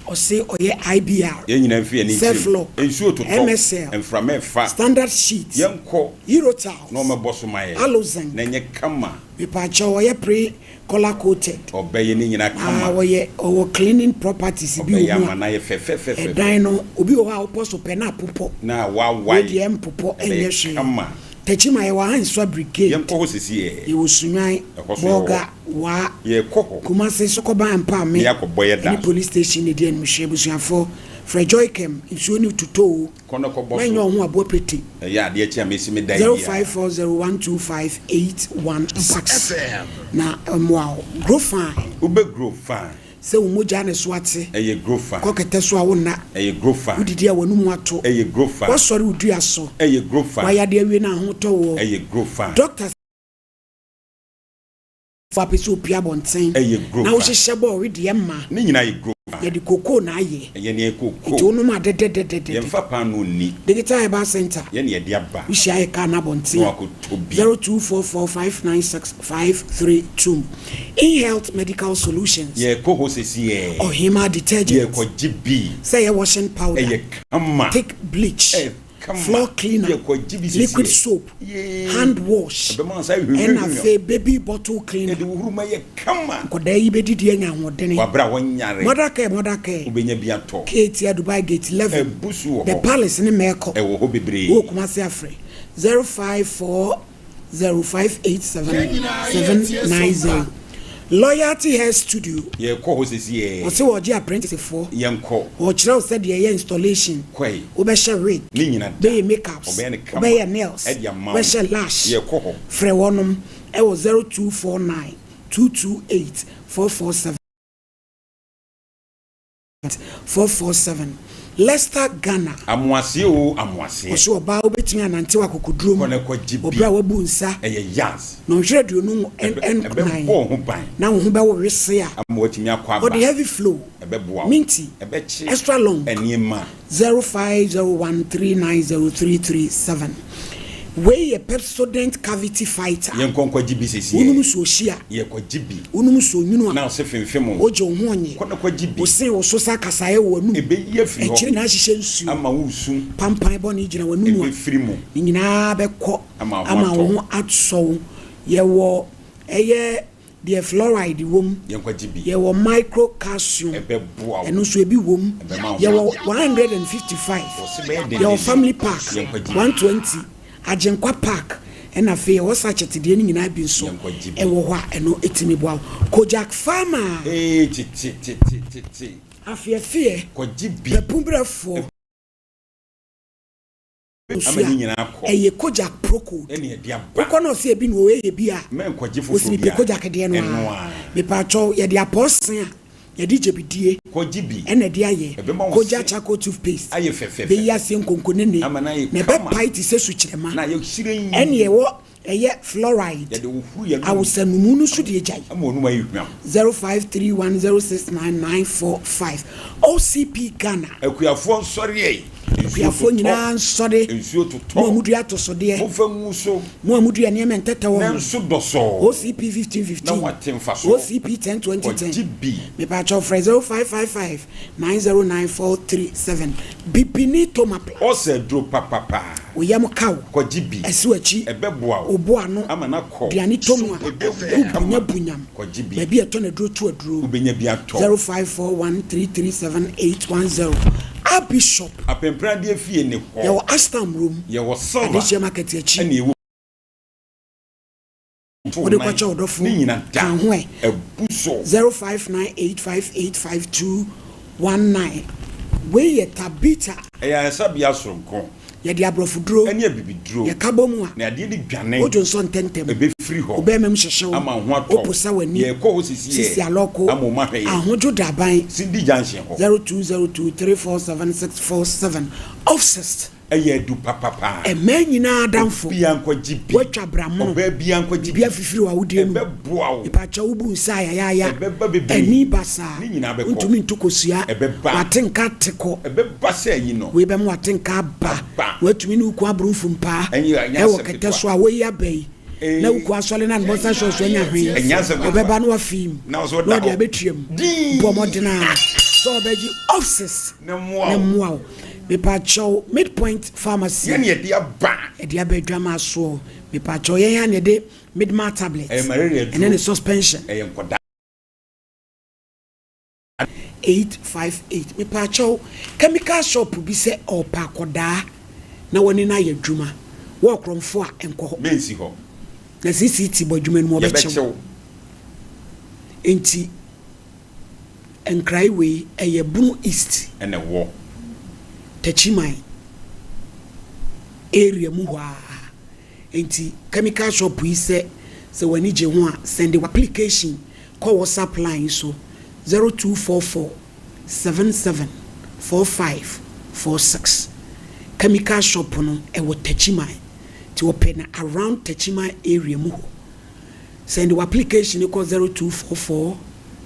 Ɔse ɔyɛ IBR, Yɛn nyinaa mfi yɛn ani nkyerɛ mu. Surflock, Nsuo totɔ, MSL, mframa ɛfa. Standard Sheet, Yɛnkɔ Eurotiles, na ɔmmɛbɔ so ma yɛn. Alozinc. Na ɛnyɛ kama. Mepaakyɛw ɔyɛ pre colour coated. Ɔbɛyɛ ne nyinaa kama. Ah ɔyɛ ɔwɔ cleaning properties bi Ɔbɛyɛ wɔ mu ama a no ayɛ fɛfɛfɛfɛfɛ. ɛdan no obi wɔ hɔ a wopɔ so pɛ na apopɔ. Na Wei wawae. deɛ ɛmpopɔ ɛnyɛ Ɛbɛyɛ hwee. kama. Techiman yɛwɔ Ahansua Brigade. Yɛnkɔ hɔ sesiɛ. Yɛwɔ Sunyani, Ɛhɔ so yɛwɔ hɔ. Bolga, Waa, Yɛkɔ hɔ. Kumasi, Sokoban Mpaame Na yɛakɔbɔ yɛ dan ɛne so. Police Station na ɛdi anim hwɛ abusuafoɔ frɛ Joycam nsuo no tutɔ oo. Kɔ na kɔbɔ Mɛnyɛ so. wo ho aboa pete. Ɛyɛ adeɛ kye a mesi me dan biara. 0540125816 na mmoa wo. Grow fine. Wobɛ grow fine. Sɛ wo mogya ne so ate. Ɛyɛ grow fine. Kɔ kɛtɛ so a wo nna. Ɛyɛ grow fine. Wodidi a w'anum ato. Ɛyɛ grow fine. Woasɔre wo dua so. Ɛyɛ grow fine. W'ayade awie na ahotɔ woɔ. Ɛyɛ grow fine. Doctor fo apɛ sɛ opue abɔnten Ɛyɛ na grofa. wohyehyɛ bɔ ɔwedeɛ ma. Ne nyinaa yɛ grofa. Yɛde kokoo na ayɛ. Ɛyɛ nea kokoo. Nti wonom a dɛdɛdɛdɛdɛ. Yɛmfa paanoo nni. Digital Herbal Centre. Yɛn na yɛde aba. Wohyia yɛ kaa no abɔnten Na a, wakɔtɔ bi. 0244596532. InHealth Medical Solutions. Yɛrekɔ hɔ sesiɛ. Ɔhemaa Detergent. Yɛrekɔgye bi. Sɛ ɛyɛ washing powder. Ɛyɛ kama. Thick bleach. Ɛyɛ kama. Floor cleaner, Yɛkɔgye bi sisi liquid yɛ. soap, Yee. hand wash, Ɛbɛma wo nsa ayɛ ɛna hwamhwamhwam. afei baby bottle cleaner. Ɛde wo huruma yɛ kama. Nkwadaa yi bɛdidi anya ahoɔdene. Wɔ aberɛ a wɔnyare. Mother care, mother care. Wobɛnya bi atɔ. Keetia Dubai Gate 11. Abu so wɔ The hɔ. Palace ne Mɛɛkɔ. Ɛwɔ hɔ bebree. Wowɔ Kumasi a frɛ 054. 0587790 Loyalty Hair Studio. Yɛkɔ hɔ sesi ɛ. Ɔse wɔgye apprenticefoɔ. Yɛnkɔ. Ɔkyerɛ wo sɛdeɛ yɛyɛ installation. Kɔe. Wobɛhyɛ wig. Ne nyina da. Bɛyɛ makeups. Ɔbɛyɛ no kama. Wobɛyɛ nails. Ɛde ama wo. Wobɛhyɛ lash. Yɛkɔ hɔ. Frɛ wɔnom ɛwɔ 0249 228 447. 447 Leicester Ghana. Amoaseɛ oo amoaseɛ. Ɔse ɔbaa wobɛtumi anantew akokoduro mu Kɔ na kɔ gye bi. wɔ berɛ a wabu nsa. Ɛyɛ yaz. Nnɔnhwere aduonu Ɛbɛ nnan ɛbɛbɔ wo ho ban. na wo ho bɛwo wesee a. Ama watumi akɔ aba. Ɔde heavy flow. Ɛbɛboa wo. Minty. Ɛbɛkye. Extra long. Nneɛma. 0501390337 Wei yɛ Pepsodent Cavity Fighter. Yɛnkɔ nkɔgye bi sesie. Wonom nsuo hye a. Yɛkɔgye bi. Wonom nsuo nwunu a. Na ɔse femfem wo. Wogye wo ho ɔnye. Kɔ na kɔgye bi. Wo se wo so sa kasaeɛ wɔ w'anum. Ɛbɛyi afiri hɔ. Akyire na ahyehyɛ nsuo. Ama wo resu. Pampan bɔne gyina w'anum a. Ɛbɛfiri mu. Ne nyinaa bɛkɔ. Ama wo ho Ama atɔ wo wo. ho asɔ wo. Yɛwɔ ɛyɛ deɛ fluoride wɔ mu. Yɛnkɔgye bi. Yɛwɔ micro calcium. Ɛbɛboa wo. Ɛno nso ebi wɔ mu. Ɛbɛma wo ho Yɛwɔ atɔ. 155. Wɔse bɛyɛ Yɛwɔ dendenden. family pack Yɛnkɔgye bi. 120, Agyenkwa pack, ɛna afei yɛwɔ sachet deɛ no nyinaa bi nso Yɛnkɔgye bi. ɛwɔ hɔ a ɛno ɛtumi boa wo. Kojak Pharma. Ee tete tete tete. Afeɛfeɛ. Kɔgye bi. Papubrɛfoɔ. Ama ne nyinaa Nsu kɔ. a, ɛyɛ Kojak Procold. Ɛna ɛde aba. Wokɔ na ɔsɛ ebi na ɔyɛ bi a, Mɛnkɔgye ɔsi foforɔ mepɛ biara. Kojak deɛ no Ɛno ara. ara. Mepaakyɛw, yɛde apɔɔsen a yɛde gyebidie Kɔgye bi. ɛna ɛde ayɛ. Ɛbɛma wo Kojak se Charcoal Toothpaste ayɛ fɛfɛɛfɛ. bɛyi aseɛ nkonkonene Ama no ayɛ na kama. ɛbɛpae te sɛ sukyerɛma. Na ayɛ hyerɛnn. Ɛne ɛwɔ ɛyɛ fluoride. Yɛde hohoro yɛn anum. Awosanumu no so deɛ gyae. Ama w'anum ayɛ hwam. 0531069945 OCP Ghana. Akuafoɔ nsɔre ɛ. Nsuo Akuafoɔ totɔ. nyinaa nsɔre. Nsuo totɔ. Mo a modua atosodeɛ. Momfa ngu so. Mo a modua nneɛma ntɛtɛ wɔ ho. Nanso dɔsɔɔ. OCP 1515. Na moate mfasoɔ. OCP 10 20 10. Kɔgye bi. Mepaakyɛw frɛ 0555 909437. Bibini Tomapla. Ɔsɛ aduro papapa. Wo yam ka wo. Kɔgye bi. Ɛsi w'akyi. Ɛbɛboa wo. Wo bo ano. Ama no akɔ. Duane tɔ mu a. Ɛbɛyɛ Wo kama. bunya bunyam. Kɔgye bi. Baabi a ɛtɔ no aduro to aduro. Wobɛnya bi atɔ. 0541337810 Abbey Shop. Apempradeɛ fie ne hɔ. Yɛwɔ Ashtown Murom. Yɛwɔ Silver. Adehyeɛ Market akyi. Ɛna ɛwɔ to Wode nan. kɔkyɛ wo dɔfo. Ne nyina da. Ka ho ɛ. Abu so. 0598585219 Wei yɛ Tabitha. Ɛyɛ ayaresabea soronko. Yɛde aborɔfoduro. Ɛne abibiduro. Yɛka bɔ mu a. Na adeɛ no dwane. Wodwo nsɔ ntɛmntɛm. Ɛbɛfiri hɔ. Wo bɛrima mu hyehye wo. Ama wo ho atɔ wo. Woposa w'ani. Yɛrekɔ hɔ sisi ɛ. Sisi alɔko. Ama wɔn ahwɛ yɛn. Ahodwo daban. Cindy Junction hɔ. 0202347647 Ofsist. Ɛyɛ adu papapa. Mmaa nyinaa adamfo. Obiara nkɔgye bi. Woatwa bramono. Ɔbaa biara nkɔgye bi. Biribi afifiri w'awodeɛ no mu. Ɛbɛboa wo. Mepakyɛw wobu nsa a yayaaya. Ɛbɛba bebree. Ani basaa. Ne nyinaa bɛkɔ. Wontumi nto kosua. Ɛbɛba. W'ate nka te kɔ. Ɛbɛba sɛ ayi no. Wei bɛma w'ate nka aba. Aba. Woatumi ne wo kun aboro mfumpaa. Ɛnyɛ ɛnyɛ Ɛwɔ asɛm kɛtɛ ketewa. so a woyi aba yi. Na wokɔ asɔre na anbɔnsa hyɛ ɔso anya hwee. Ɔbɛba na wafii mu na ɔde abɛtua mu. Bɔ mmɔden ara sɛ ɔbɛgye offices na mmoa wo. Mepakyɛw Midpoint Pharmacy yɛde aba adwamaa soɔ. Mepakyɛw yɛn ara na yɛde Midmal tablet ɛne ne suspension. 858 mepaakyɛw chemical shop bi sɛ ɔɔpɛ akɔdaa na wɔne no ayɛ adwuma wɔ ɔkorɔmfo a nkɔ hɔ. Mensi hɔ. Na CCT bɔ adwuma no mu ɔbɛkye wo. Enti nkrae wei ɛyɛ Bono East. Ɛna ɛwɔ. Takyiman area mu hɔ ara. Enti chemical shop yi sɛ sɛ w'ani gye ho a sɛnde w'application kɔ WhatsApp line yi so, 0244 77 45 46. Chemical shop no ɛwɔ Techiman nti wɔpɛ no around Techiman area mu hɔ. Sɛnde w'application no kɔ 0244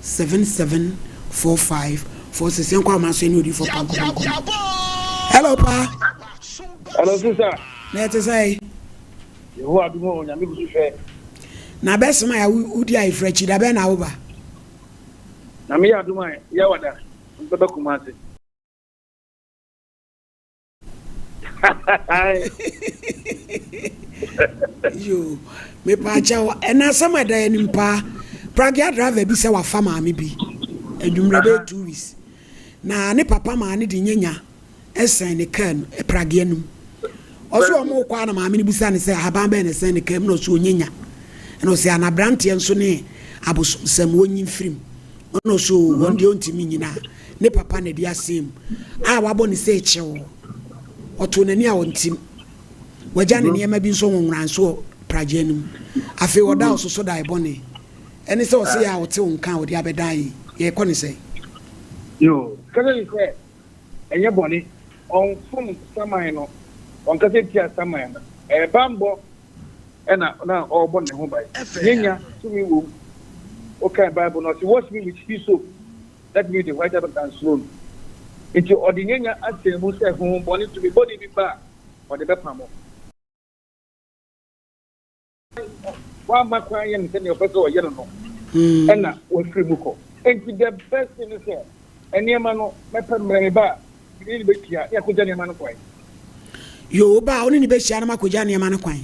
77 45 46. Yɛnkɔ ahoma so yɛne odiyifoɔ Pa nkɔbɔ nkɔmmɔ. Hello Pa. Hello sister. Na ɛte sɛn? Yehowa adom o, Nyame gu so hwɛ. Na bɛsoma ya wodi ayeforo akyi, da bɛn na woba? Nyame yɛ adom a, Yawada, mebɛba Kumasi. Yo, mepaakyɛw, ɛna asɛm a ɛda yɛn anim paa. Pragya driver bi sɛ wafa maame bi, anwummerɛ bɛyɛ 2 weeks. Na ne papa maa ne de nyanya sɛn ne kaa no pragea no mu. Ɔso wɔn rekɔ a na maame no bisa no sɛ ahaban bɛn na ɛsɛn ne kaa mu na ɔso onyanya. Ɛna ɔsɛ ana aberanteɛ nso ne abosomsɛm wɔnyi mfiri mu. Ɛna ɔso wɔn deɛ ɔntumi nyina ne papa na ɛde asɛn mu a wabɔ ne sɛ kyew. Ɔtoo n'ani a ɔntim. Wagya ne nneɛma bi nso nwonwora nso wɔ pragea no mu. Afei ɔda ɔsoso dae bɔne. Ɛne sɛ ɔse yɛ a ɔte wo nka a ɔde abɛdan yi, yɛkɔ ne sɛn? Yoo, kasa yi sɛ ɛnyɛ bɔne. Ɔmfom saman no, ɔnkasa ntia saman no. Ɛyɛ bammɔ na na ɔrebɔ ne ho ban. Nyanya tumi wom. Wokan Bible no, ɔse, Wash me with hyssop, let me be whiter than snow. Nti ɔde nyanya asɛn mu sɛ honhommɔne tumi bɔne bi ba a, ɔde bɛpamo. Wamma kwan anyɛ no sɛnea ɔpɛ sɛ ɔyɛ no no, ɛna wafiri mu kɔ. Enti the best thing ne sɛ, nneɛma no, mɛpɛ mmerɛ me ba a, me ne no bɛhyia na yɛakɔgya nneɛma no kwan. Yoo, wo ba a, wo ne no bɛhyia na moakɔgya nneɛma no kwan?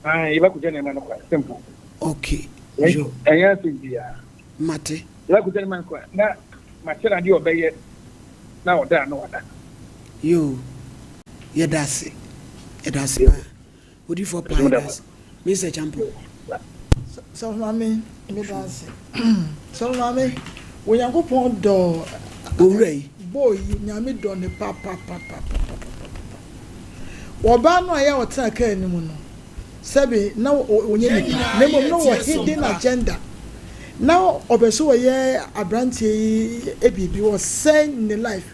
Ae, yɛbɛkɔgya nneɛma no kwan, simple. Okay, yoo. Ɛnyɛ asɛm biara. Mate. Yɛbɛkɔgya nneɛma no kwan na makyerɛ no adeɛ a ɔbɛyɛ na ɔda a na wada. Yoo, yɛda ase, yɛda ase paa. Odiyifoɔ paa yɛda ase. Mister Acheampong. Sɔfo Maame meda ase. Sɔfo Maame Onyankopɔn dɔ Owura yi. Boy yi Nyame dɔ no papapapapapapa. Ɔbaa no a ɛyɛ a ɔtena kaa no mu no sɛbe na ɔnyɛ nipa na mmom na ɔwɔ hidden agenda. Na ɔpɛ sɛ ɔyɛ abranteɛ yi biribi, ɔsɛe ne life.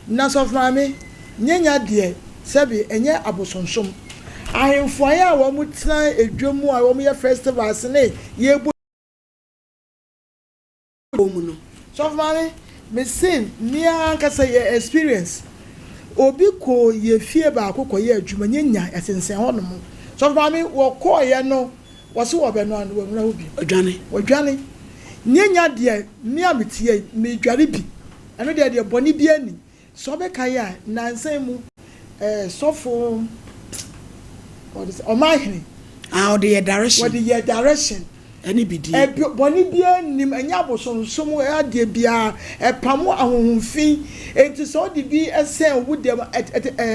Na sɔfo maame, nyanya deɛ, sɛbe ɛnyɛ abosonsom. Ahemfo ayɛ a wɔn tena edwa mu a wɔn yɛ festivals ne yɛbɔ. Mu no. Sɔfo maame, me se me ara ankasa yɛ experience. Obi kɔ yɛ fie baako kɔ yɛ adwuma, nyanya ɛsensɛn hɔ nom. Sɔfo maame, wɔ kɔɔ yɛ no, wɔ se wɔ bɛ noa no, wɔ nwura hɔ bio. Ɔdwane. Wɔdwane. Nyanya deɛ, me a me te yɛ yi, me dware bi. Ɛno deɛ deɛ bɔne biara nnim. Sɛ ɔbɛkae a, nnansa yi mu eh, sɔfo ɔde sɛ ɔmanhene. Ah, ɔde yɛ direction. Wɔde yɛ direction. Ɛne bidie. Ɛbi bɔne biara nnim, ɛnyɛ abosonsom adeɛ biara, ɛpamo ahonhom fi. Enti sɛ wode bi sɛn wo dɛm,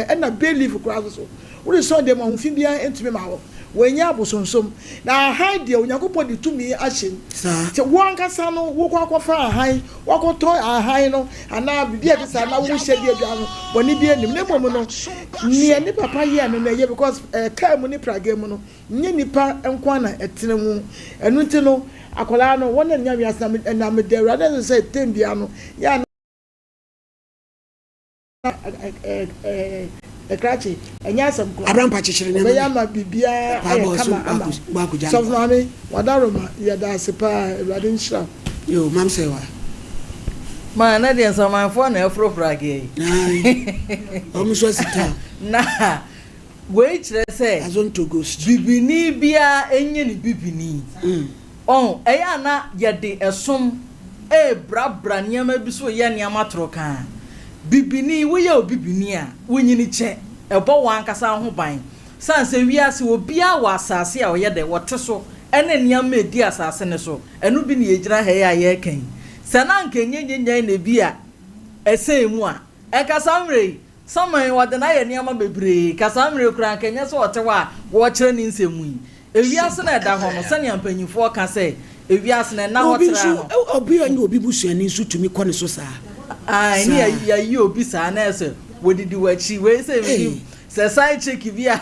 ɛna bay leaf koraa nso so. Wode sɔn dɛm a, ho fi biara ntumi mma hɔ. Wɔnyɛ abosonsom. Na ahan deɛ, Onyankopɔn de tumi ahyɛ mu. Sɛ wo ankasa no, wokɔ akɔfa ahan, woakɔtɔ ahan no, anaa biribi a ɛte saa na wohyɛ di adwa no, bɔne biara nnim. Na mmom no, nea ne papa yɛɛ no na ɛyɛ because kaa mu ne pragea mu no, nyɛ nnipa nko ara na ɛtena mu. Ɛno nti no, akwadaa no, wɔn na Nyame ase, na meda Awurade ase sɛ tɛm biara no, yɛ a na. Krakye, ɛnyɛ asɛm koraa. Abrampa kyekyere nneɛma Ɔbɛyɛ ama biribiara ayɛ kama ama wo. Sɔfo Maame, Wadaroma, yɛda ase paa. Awurade nhyira wo. Yo, mam sɛ wa. Ma na deɛ nsamanfoɔ na ɛforo prageɛ yi. Ae, wɔn nso asi town. Na. Wei kyerɛ sɛ Azonto ghost. bibini biara nyɛ ne bibini. Ɔho, ɛyɛ a na yɛde ɛsom rebrabra nneɛma bi so reyɛ nneɛma torokaa. Bibini, woyɛ obibini a, wonyini kyɛ, ɛbɔ w'ankasa ho ban. Sane sɛ wiase obiara wɔ asase a ɔyɛ dɛ, ɔte so, ɛne nneɛma a ɛdi asase no so. Ɛno bi na yɛgyina ha yi a yɛreka yi. Sɛ na anka ɛnyɛ nyanyan na ebi a ɛsɛn mu a, ɛnka saa mmerɛ yi, Saman yi, wɔde no ayɛ nneɛma bebree. Ka saa mmerɛ yi koraa, anka ɛnyɛ sɛ ɔte hɔ a wɔrekyerɛ ne nsɛm mu yi. Ewiase no a ɛda hɔ no, sɛnea mpanimfoɔ ka sɛ, ewiase no, ɛnna Na hɔ obi tra nso, no. obi a ɔnyɛ obi busuani nso tumi kɔ ne so saa. Ae, ne Saa. yɛayi obi saa na ɛsɛ sɛ wɔdidi w'akyi. Wei sɛ menim Ei. sɛ side chick bi a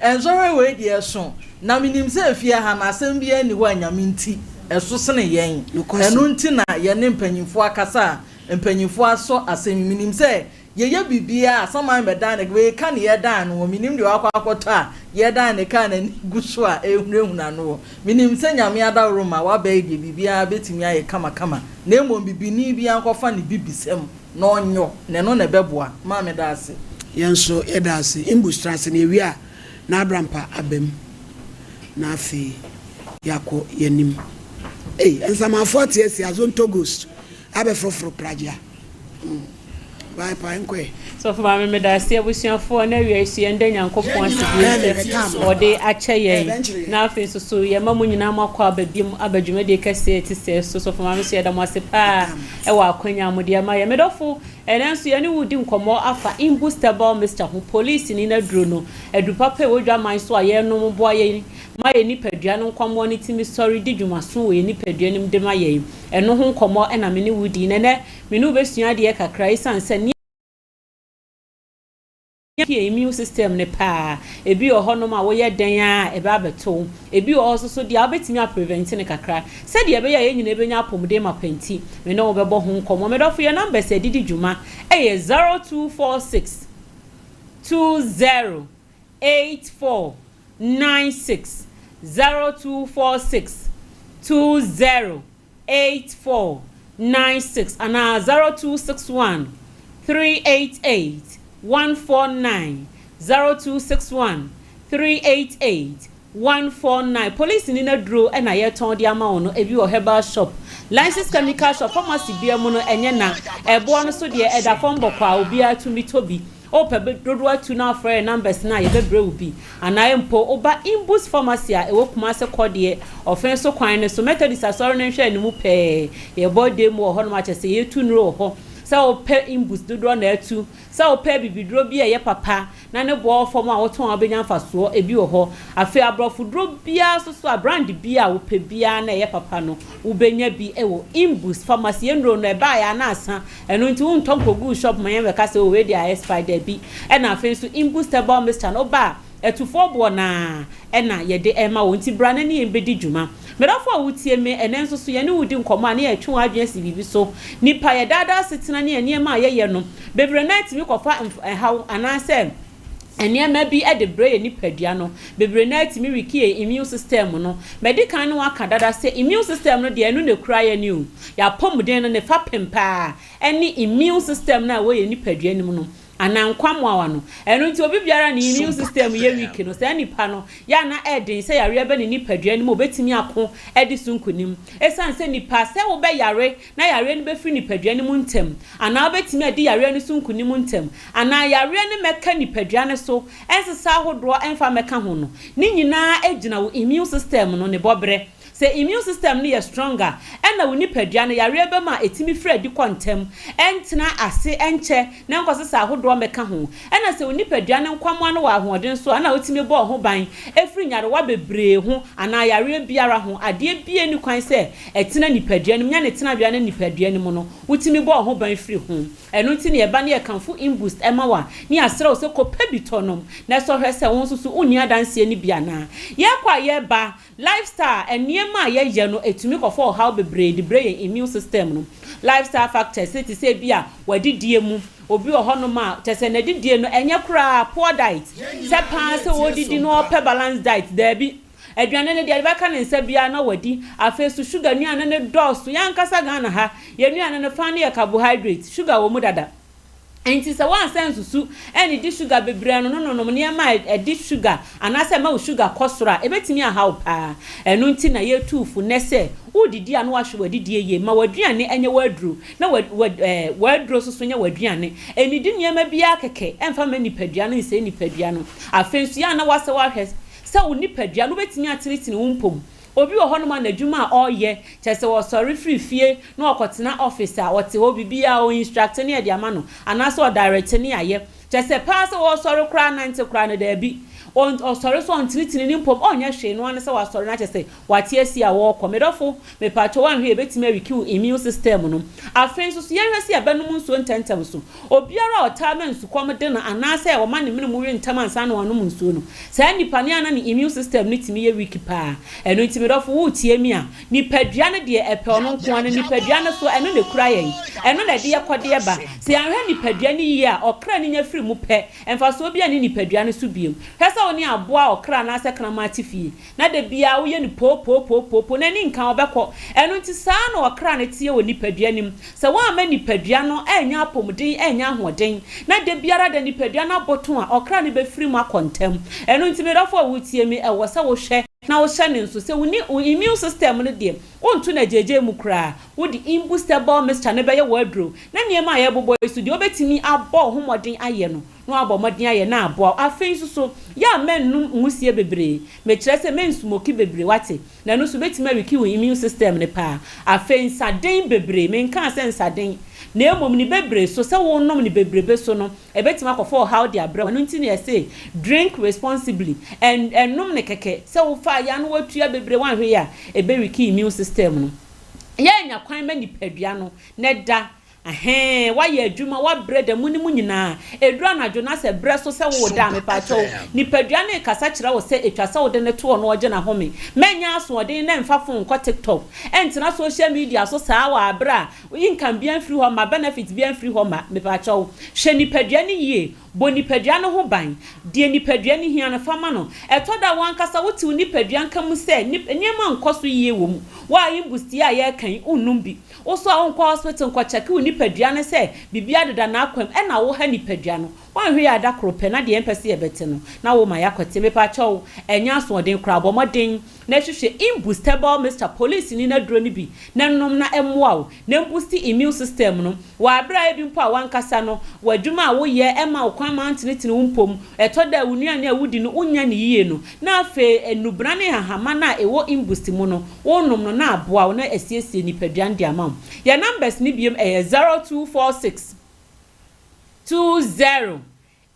Nsɔhwɛ wei deɛ ɛso, na menim sɛ efie ha no asɛm biara nni hɔ a Nyame nti ɛso sene yɛn. Nokwasɛm. Ɛno nti na yɛne mpanyimfoɔ akasa a mpanyimfoɔ asɔ asɛm yi. Menim sɛ yɛyɛ biribiara a saman bɛdan ne wei ka ne yɛdan no wɔ, menim deɛ wakɔ akɔtɔ a yɛdan ne kaa n'ani gu so a ɛrehunahuna no wɔ. Menim sɛ Nyame adaworoma waba yi deɛ biribiara bɛtumi ayɛ kamakama na mmom bibini biara nkɔfa ne bibisɛm na ɔnyɔ, na ɛno na ɛbɛboa. Maa meda ase. Yɛn nso yɛda ase. Imbus tra ase na yɛwie a na Abrampa aba mu na afei yɛakɔ yɛn anim. Ei, Nsamanfoɔ ate asi Azonto Ghost abɛforoforo Pragya. Mm. Bye pa, nkɔ ɛ. Sɔfo Maame medase abusuafoɔ na awia yi so yɛn da Nyankopɔn ase bio sɛ ɔde akyɛ yɛn na afei nso so yɛma mo nyinaa mo akɔ aba biom aba dwumadie kɛseɛ ɛte sɛɛ so. Sɔfo Maame nso yɛda mo ase paa ɛwɔ akwanya a mode ama yɛn. Medɔfo ɛnɛ nso yɛne wo redi nkɔmmɔ afa imbustable mixture ho, polisini n'aduro no, aduru papa a ɛwɔ dwaman so a yɛnom boa yɛn ma yɛn nipadua no nkwammoa no tumi sɔre di dwumaso wɔ yɛn nipadua no mu de ma yɛn. Ɛno ho nkɔmmɔ na me ne wo redi na ɛnɛ Me ne wo bɛsua adeɛ kakra ɛsiane sɛ nneɛma yɛ immune system no paa. Ebi wɔ hɔnom a woyɛ dɛn ara a ɛbɛ abɛto wo. Ebi wɔ hɔ nso so deɛ a wobɛtumi a prevent no kakra. Sɛdeɛ ɛbɛyɛ a yɛn nyinaa bɛnya apɔmuden mapa nti, me ne wo bɛbɔ ho nkɔmmɔ. Me dɔfo, yɛn numbers a yɛde di dwuma yɛ 0246 20 84 96, 0246 20 84 96 anaa 0261 388 149, 0261 388 149. Polisini no aduro na yɛtɔn de ama wo no, ebi wɔ herbal shop, licensed chemical shop, pharmacy biara mu no ɛnyɛ na. Ɛboɔ no so deɛ ɛda fam bɔkɔɔ a obiara tumi tɔ bi. Wopɛ bi dodoɔ atu na afrɛ yɛn numbers no a yɛbɛbrɛ wo bi. Anaa mpo woba Imbus Pharmacy a ɛwɔ Kumase Kɔdeɛ, Ɔfen so kwan no so, Methodist Asɔre no nhwɛanimu pɛɛ. Yɛbɔ dam wɔ hɔnom a kyerɛ sɛ yɛtu nnuro wɔ hɔ. Sɛ wopɛ Imbus dodoɔ na atu, sɛ wopɛ abibiduro bi a ɛyɛ papa na ne boɔ wɔ fam a wotɔn a wobɛnya mfasoɔ, ebi wɔ hɔ. Afei aborɔfoduro biara nso so a, brand biara a wopɛ biara na ɛyɛ papa no, wobɛnya bi wɔ Imbus Pharmacy. Yɛn nnuro no, ɛbaeɛ a na asa. Ɛno nti wontɔ nkɔguu shop ma yɛmmɛka sɛ oh wei deɛ a expire, dabi. Ɛna afei nso Imbus Herbal Mixture no woba a, atufoɔ boɔ no ara ɛna yɛde rema wo. Nti bra na ne yɛn bɛdi dwuma. Me dɔfo a wotie me ɛnnɛ nso so yɛne wo redi nkɔmmɔ a na yɛretwe w'adwene asi biribi so. Nnipa, yɛn daadaa asetena ne yɛn nneɛma a yɛyɛ no, bebree no ara tumi kɔfa haw anaasɛ nneɛma bi de brɛ yɛn nipadua no. Bebree no ara tumi weaki yɛn immune system no. Madi kan ne wo aka dada sɛ immune system no deɛ ɛno na ɛkura yɛn o. Yɛn apɔmuden no, ne fapem pa ara ne immune system no a ɛwɔ yɛn nipadua no mu no anaa nkwammoawa no. Ɛno nti obi biara a ne immune system yɛ weak no, saa nipa no, yɛ a na ɛyɛ den sɛ yareɛ ba ne nipadua no mu a ɔbɛtumi ako adi so nkonim. Ɛsiane sɛ nipa, sɛ wobɛyare na yareɛ no bɛfiri nipadua no mu ntɛm, anaa wobɛtumi adi yareɛ no so nkonim ntɛm, anaa yareɛ no mmɛka nipadua no so nsesa ahodoɔ mfa mmɛka ho no, ne nyinaa gyina wo immune system no ne bɔberɛ. Sɛ immune system no yɛ strong a, ɛna wo nipadua no yareɛ ba mu a ɛtumi firi adi kɔ ntɛm, ɛntena ase nkyɛ na ɛnkɔsesa ahodoɔ mmɛka ho. Ɛna sɛ wo nipadua no nkwammoa no wɔ ahoɔden nso a, ɛna wotumi bɔ wo ho ban firi nyarewa bebree ho anaa yareɛ biara ho. Adeɛ biara nni kwan sɛ ɛtena nipadua no mu, nya ne tenabea no nipadua no mu no, wotumi bɔ wo ho ban firi ho. Ɛno nti na yɛba na yɛkamfo Imboost ma wo a, na yɛasrɛ wo sɛ kɔpɛ bi tɔ nom na sɔ hwɛ sɛ wo nso so wonni adanseɛ no bi anaa. Yɛkɔ a yɛba, lifestyle, nneɛma a yɛyɛ no, ɛtumi kɔfa ɔhaw bebree de brɛ yɛn immune system no. Lifestyle factors te sɛ ebia w'adidie mu, obi wɔ hɔnom a kyerɛ sɛ n'adidie no ɛnyɛ koraa, poor diet, sɛ paa sɛ ɔredidi no ɔrepɛ balanced diet, daabi. Aduane no deɛ ɛbɛka ne nsa biara na wadi. Afei nso sugar nnuane no dɔɔso. Yɛn ankasa Ghana ha, yɛn nnuane no fa no yɛ carbohydrate, sugar wɔ mu dada. Enti sɛ woansan ansusu annidi sugar bebree anonnonom nneɛma a ɛde sugar anaasɛ ɛma wo sugar kɔ soro a, ebetumi ahaw wo paa. Ɛno nti na yɛretu wo fo nnɛ sɛ, woredidi a na woahwɛ w'adidie yie. Ma w'aduane nyɛ w'aduro, na w'aduro nso so nyɛ w'aduane. Nnidi nneɛma biara kɛkɛ mfa mma nipadua no nsɛe nipadua no. Afei nso, yɛ a na woasɛ woahwɛ sɛ wo nipadua no wobɛtumi atenetene wo mpom. Obi wɔ hɔnom a n'adwuma a ɔreyɛ, kyerɛ sɛ ɔsɔre firi fie na ɔkɔtena office a, ɔte hɔ, biribiara ɔ instruct ne yɛde ama no, anaasɛ ɔ direct ne ayɛ. Kyerɛ sɛ paa sɛ ɔresɔre koraa nante koraa no, daabi. Ɔsɔre so ɔntenetene ne mpom, ɔnyɛ hwee, ɛno ara ne sɛ wasɔre na kyerɛ sɛ wate asi a ɔrekɔ. Me dɔfo, mepakyɛw woanhwɛ a yɛbɛtumi awiki wo immune system no. Afei nso so yɛnhwɛ sɛ yɛbɛnom nsuo ntɛmntɛm so. Obiara a ɔtaa ma nsukɔm de no anaasɛ ɔma ne mene mu we ntɛm ansa na wanom nsuo no, saa nipa no a na ne immune system no tumi yɛ weak paa. Ɛno nti me dɔfo woretie me a, nipadua no deɛ ɛpɛ ɔno nko ara, na nipadua no so ɛno na ɛkura yɛn, ɛno na ɛde yɛn kɔdeɛ ba. Sɛ yɛanhwɛ nipadua no yie a, ɔkra no nya firi mu pɛ, mfasoɔ biara nni nipadua no so bio. Hwɛ sɛ wo ne aboa a ɔkra anaasɛ kraman te fie. Na da biara woyɛ no poopoopoopoo, n'ani nka, ɔbɛkɔ. Ɛno nti, saa ara na ɔkra no teɛ wɔ nipadua no mu. Sɛ woamma nipadua no annya apɔmuden, annya ahoɔden, na da biara da nipadua no aboto a, ɔkra no bɛfiri mu akɔ ntɛm. Ɛno nti, me dɔfo a woretie me, ɛwɔ sɛ wohwɛ na wohyɛ no nso sɛ wo wo immune system no deɛ, wonto no agyeegyee mu koraa. Wode imbustable mixture no bɛyɛ w'aduro, na nneɛma a yɛrebobɔ yi so deɛ, wobɛtumi abɔ wo ho mmɔden ayɛ no. na wabɔ mmɔden ayɛ na aboa wo. Afei nso so, yɛ a mɛnnom nwusie bebree. Mekyerɛ sɛ mɛnsmoki bebree, woate? Na ɛno nso bɛtumi awiki wo immune system no paa. Afei nsaden bebree, menkaa sɛ nsaden, na mmom ne bebree so, sɛ wonom no bebrebe so no, ɛbɛtumi akɔfa ɔhaw de abrɛ wo. Ɛno nti na yɛse drink responsibly. Ɛn, ɛnnom no kɛkɛ sɛ wofaa yɛ a na woatua bebree, woanhwɛ yie a, ɛbɛwiki immune system no. Yɛ nya kwan ma nipadua no na da Ɛhɛɛ, woayɛ adwuma, woabrɛ da mu no mu nyinaa, ɛduru anadwo na sɛ berɛ so sɛ woreda a, mepaakyɛw, nipadua no rekasa kyerɛ wo sɛ ɛtwa sɛ wode no to hɔ na ɔgye n'ahome. Mɛnyɛ asoɔden na mfa phone nkɔ TikTok, ɛntena social media so saa wɔ aberɛ a income biara mfiri hɔ mma, benefit biara mfiri hɔ mma. Mepaakyɛw, hwɛ nipadua no yie, bɔ nipadua no ho ban, deɛ nipadua no hia no, fa ma no. Ɛtɔ da a wo ankasa wote wo nipadua nka mu sɛ nneɛma nkɔ so yie wɔ mu, wo a imbustiɛ a yɛreka yi, wonnom bi. Wo so a wonkɔ hospital nkɔ check wo nipadua no sɛ biribiara deda n'akwam ɛna wo ha nipadua no woanhwɛ yie a da koro pɛ na deɛ yɛmpɛ sɛ yɛbɛte no na wo ma yɛakɔte mepakyɛw ɛnyɛ asoɔden koraa bɔ mmɔden na hwehwɛ imbustable mixture polisini no aduro no bi na nom na ɛmmoa wo na ɛmbusti immune system no wɔ aberɛ a ebi mpo a w'ankasa no w'adwuma a woyɛ ɛma wo kwan ma antenetene wo mpom ɛtɔ da a wo nnuane a wodi no wonnya no yie no na afei nnubena ne nhahamma no a ɛwɔ imbust mu no Wonom no na aboa wo na asiesie nipadua no de ama wo. Yɛn numbers no biom ɛyɛ 0246 20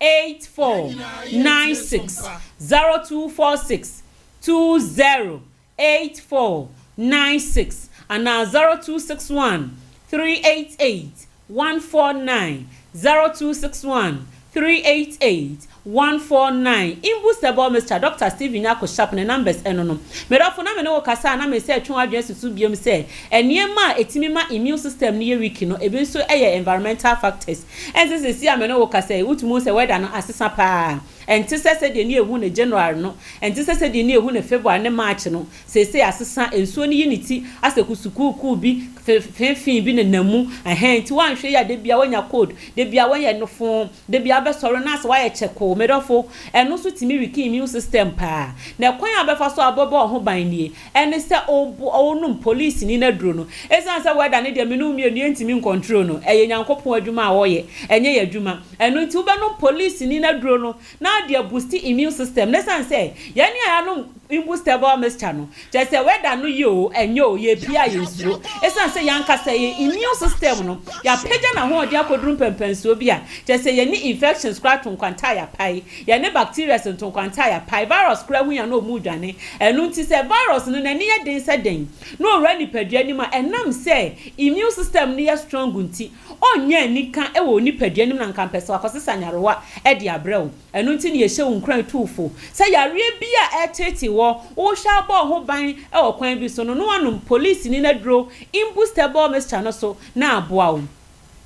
84 96, 0246 20 84 96 anaa 0261 388 149 0261 388 149 Imbu Sebol Mixture Doctor Stephen Nyarko Sharp ne numbers ɛno no. Me dɔfo na me ne wo kasa a na me sɛ twe w'adwene asi so biom sɛ nneɛma a ɛtumi ma immune system no yɛ weak no ebi nso yɛ environmental factors. Ɛnsɛ seesei a me ne wo kasa yi wotumi hu sɛ weather no asesa paa. Ɛnte sɛ sɛdeɛ ne yɛhu no January no, ɛnte sɛ sɛdeɛ ne yɛhu no February ne March no. Seesei asesa, nsuo no yi ne ti asɛ kusukuukuu bi, fe feefee bi nenam mu, ɛhɛn, nti woanhwɛ yie a da biara woanya cold, da biara woayɛ nofoo, da biara wobɛsɔre na asɛ woayɛ kyɛkoo, me dɔfo, ɛno nso tumi weaken immune system paa. Na ɛkwan a wobɛfa so abɔbɔ wo ho ban nie, ɛne sɛ wobo wonom polisini no aduro no. Ɛsiane sɛ weather no deɛ me ne wo mmienu yɛntumi ncontrol no, ɛyɛ Nyankopɔn adwuma a ɔyɛ, ɛnyɛ yɛn adwuma. Ɛno nti wobɛnom polisini no aduro no na ade abusti immune system no ɛsiane sɛ yɛn a yɛanom imbustable mixture no kyerɛ sɛ weather no ye oo ɛnyɛ oo yɛpie a yɛnsuro ɛsiane sɛ yɛn ankasa yɛn immune system no yɛapagya n'ahoɔden akɔduru mpɛnpɛnsoɔ bi a kyerɛ sɛ yɛne infections koraa to nkwanta a yɛapae yɛne bacterias nto nkwanta a yɛapae virus koraa hu yɛn a na ɔmu redwane ɛno nti sɛ virus no n'ani yɛ den sɛ dɛn na ɔwura nipadua no mu a ɛnam sɛ immune system no yɛ strong nti Ɔnyɛ anika wɔ wo nipadua no mu na anka mpɛ sɛ wakɔsesa nyarewa de abrɛ wo. Ɛno nti na yɛhyɛ wo nkuran tu wo fo sɛ yareɛ bi a ɛreteetee wɔ, wohwɛ abɔ wo ho ban wɔ kwan bi so no, na woanom polisini no aduro, imbustable mixture no so na aboa wo.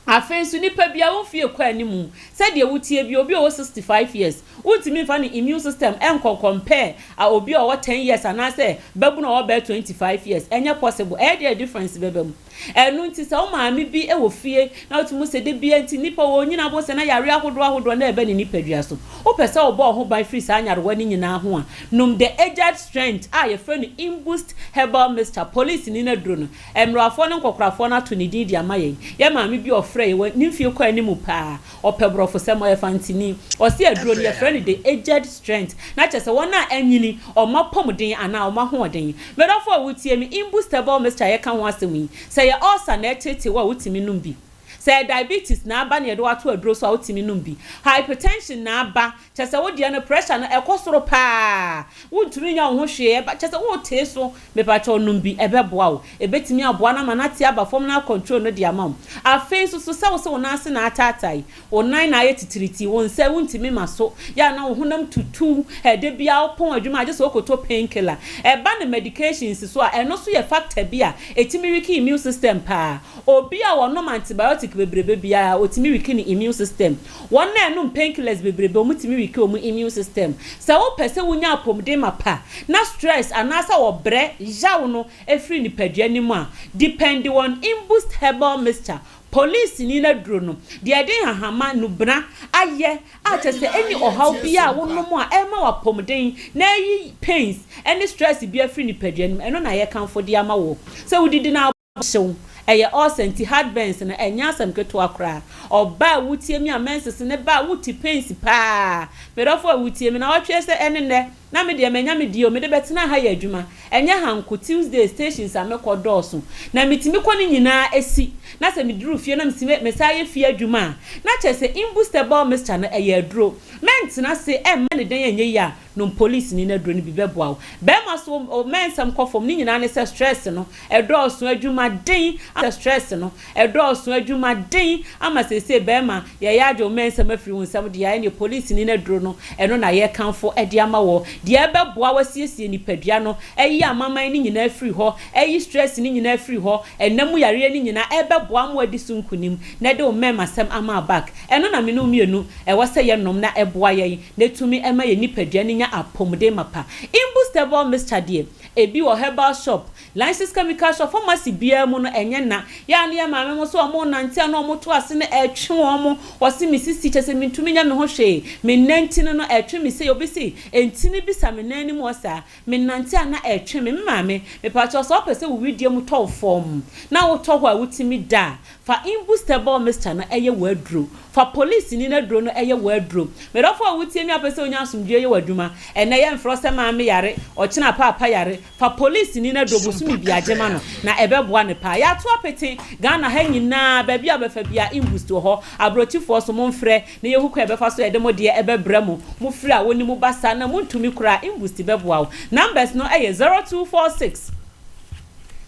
Afei nso nipa biara wo mfie kɔ anim sɛdeɛ wotie bi obi a ɔwɔ 65 years wontumi mfa ne immune system nkɔ compare a obi a ɔwɔ 10 years anaasɛ babunu a ɔwɔ bɛyɛ 25 years ɛnyɛ possible ɛyɛ deɛ difference bɛba mu. Ɛno nti sɛ wo maame bi wɔ fie na wotumi hu sɛ da biara nti nnipa wɔrenyini abɔ sɛ na yareɛ ahodoɔ ahodoɔ na ɛba ne nipadua so. Wopɛ sɛ wobɔ wo ho ban firi saa nyarewa no nyinaa ho a, nom The Aged Strength a yɛfrɛ no Imboost Herbal Mixture. Polisini no aduro no, mmerewafoɔ ne nkɔkorafoɔ no ato ne din de ama yɛn. Yɛn maame bi a ɔfrɛɛ yɛn, ne mfie kɔ anim pa ara. Ɔpɛ borɔfosɛm, ɔyɛ fantini. Ɔse aduro no yɛfrɛ no the aged strength, na kyerɛ sɛ wɔn a anyini, wɔn apɔmuden anaa wɔn ahoɔden. Me dɔfo a wotie me, imbustable mixture a yɛka ho asɛm yi, sɛ ɛyɛ ulcer na ɛreteetee wo a wotumi nom bi. Sɛ ɛyɛ diabetes na aba na yɛde wo ato aduro so a wotumi nom bi. Hypertension na aba, kyerɛ sɛ wo deɛ no pressure no ɛkɔ soro paa, wontumi nyɛ wo ho hwee, ɛba kyerɛ sɛ wotee so, mepakyɛw nom bi, ɛbɛboa wo. Ɛbɛtumi aboa no ama no ate aba fam na akɔntrol no de ama wo. Afei nso so sɛ wo sɛ wo nan ase na ataatae, wo nan na ayɛ titiritii, wo nsa wontumi ma so, yɛ a na wo honam tutu wo, ɛ da biara wopɔn adwuma a gye sɛ wokɔtɔ pain killer. Ɛba no medications so a, ɛno nso yɛ factor bi a ɛtumi weaken immune system paa. Obi a ɔnom antibiotic bebrebe biara, ɔtumi weaken ne immune system. Wɔn a ɛnom painkillers bebrebe, wɔtumi weaken wɔn immune system. Sɛ wopɛ sɛ wonya apɔmuden mapa na stress anaasɛ ɔbrɛ, yaw no firi nipadua no mu a, depend on Imboost Herbal Mixture, polisini no aduro no, deɛ ɛde nhahamma, nnubena, ayɛ a kyerɛ sɛ ɛnni ɔhaw biara a wonom a ɛrema wo apɔmuden na ɛyi pains ne stress biara firi nipadua no mu, ɛno na yɛkamfo de ama wo sɛ wodidi na hyew. Ɛyɛ ulcer nti heartburns no ɛnyɛ asɛm ketewa koraa. Ɔbaa a wotie me a menses no ba a wote pains paa. Me dɔfo a wotie me nawɔtwe sɛ ɛne nnɛ na me deɛ manya me deɛ o mede bɛtena ha yɛ adwuma. Ɛnyɛ ha nko Tuesday stations a mekɔ dɔɔso na metumi kɔ ne nyinaa ɛsi na sɛ meduru fie na mesi mesan yɛ fie adwuma a na kyerɛ sɛ imbustable mixture no ɛyɛ aduro. Mɛntena ase ɛmma ne dɛn ɛnyɛ yie a Nom polisini no aduro no bi bɛboa wo. Bɛrima so wo mɛ nsɛm kɔ fam ne nyinaa ne sɛ stress no ɛdɔɔso adwuma den ama stress no ɛdɔɔso adwuma den ama seesei bɛrima yɛyɛ agye wo mɛ nsɛm afiri wo nsam deɛ ɛneɛ polisini no aduro no ɛno na yɛkamfo de ama wɔ deɛ ɛbɛboa wo asiesie nipadua no ayi amaman no nyinaa afiri hɔ ayi stress no nyinaa afiri hɔ ɛna mu yareɛ no nyinaa ɛbɛboa ama wadi so nkunim na ɛde wo mɛma sɛm ama back ɛno na me ne wo mmienu ɛwɔ sɛ yɛnom na ɛboa yɛn na etumi ma yɛn nipadua no nya apɔmuden mapa. Imbustable mixture deɛ, ebi wɔ herbal shop, licensed chemical shop, pharmacy biara mu no, ɛnyɛ na. Yɛ a na yɛn maame mo nso wɔn renante a na wɔn to ase no ɛretwe wɔn, wɔse me sisi kyerɛ sɛ mentumi nyɛ me ho hwee, me nantini no ɛretwe me sei, obi se ntini bi sa me nan no mu hɔ saa, me nante a na ɛretwe me, me maame, mepakyɛw sɛ wopɛ sɛ wo wedeɛ mu tɔ wo fam na wotɔ hɔ a wotumi da a, Fa imbustable mixture no yɛ w'aduro. Fa polisini no aduro no yɛ w'aduro. Me dɔfo a wotie me a wopɛ sɛ wonya asomdwoeɛ yɛ w'adwuma. Ɛnnɛ yɛmfrɛ wo sɛ maame yare, ɔkyena paapa yare. Fa polisini no aduro bosome biara gye ma no na ɛbɛboa no paa. Yɛato apete Ghana ha nyinaa, baabi a wobɛfa biara imbust wɔ hɔ. Abrokyifoɔ nso momfrɛ na yɛhu kwan a yɛbɛfa so a yɛde mo deɛ ɛbɛbrɛ mo. Mofiri a wɔnim mo ba saa na montumi koraa a, imbust bɛboa wo. Numbers no yɛ 0246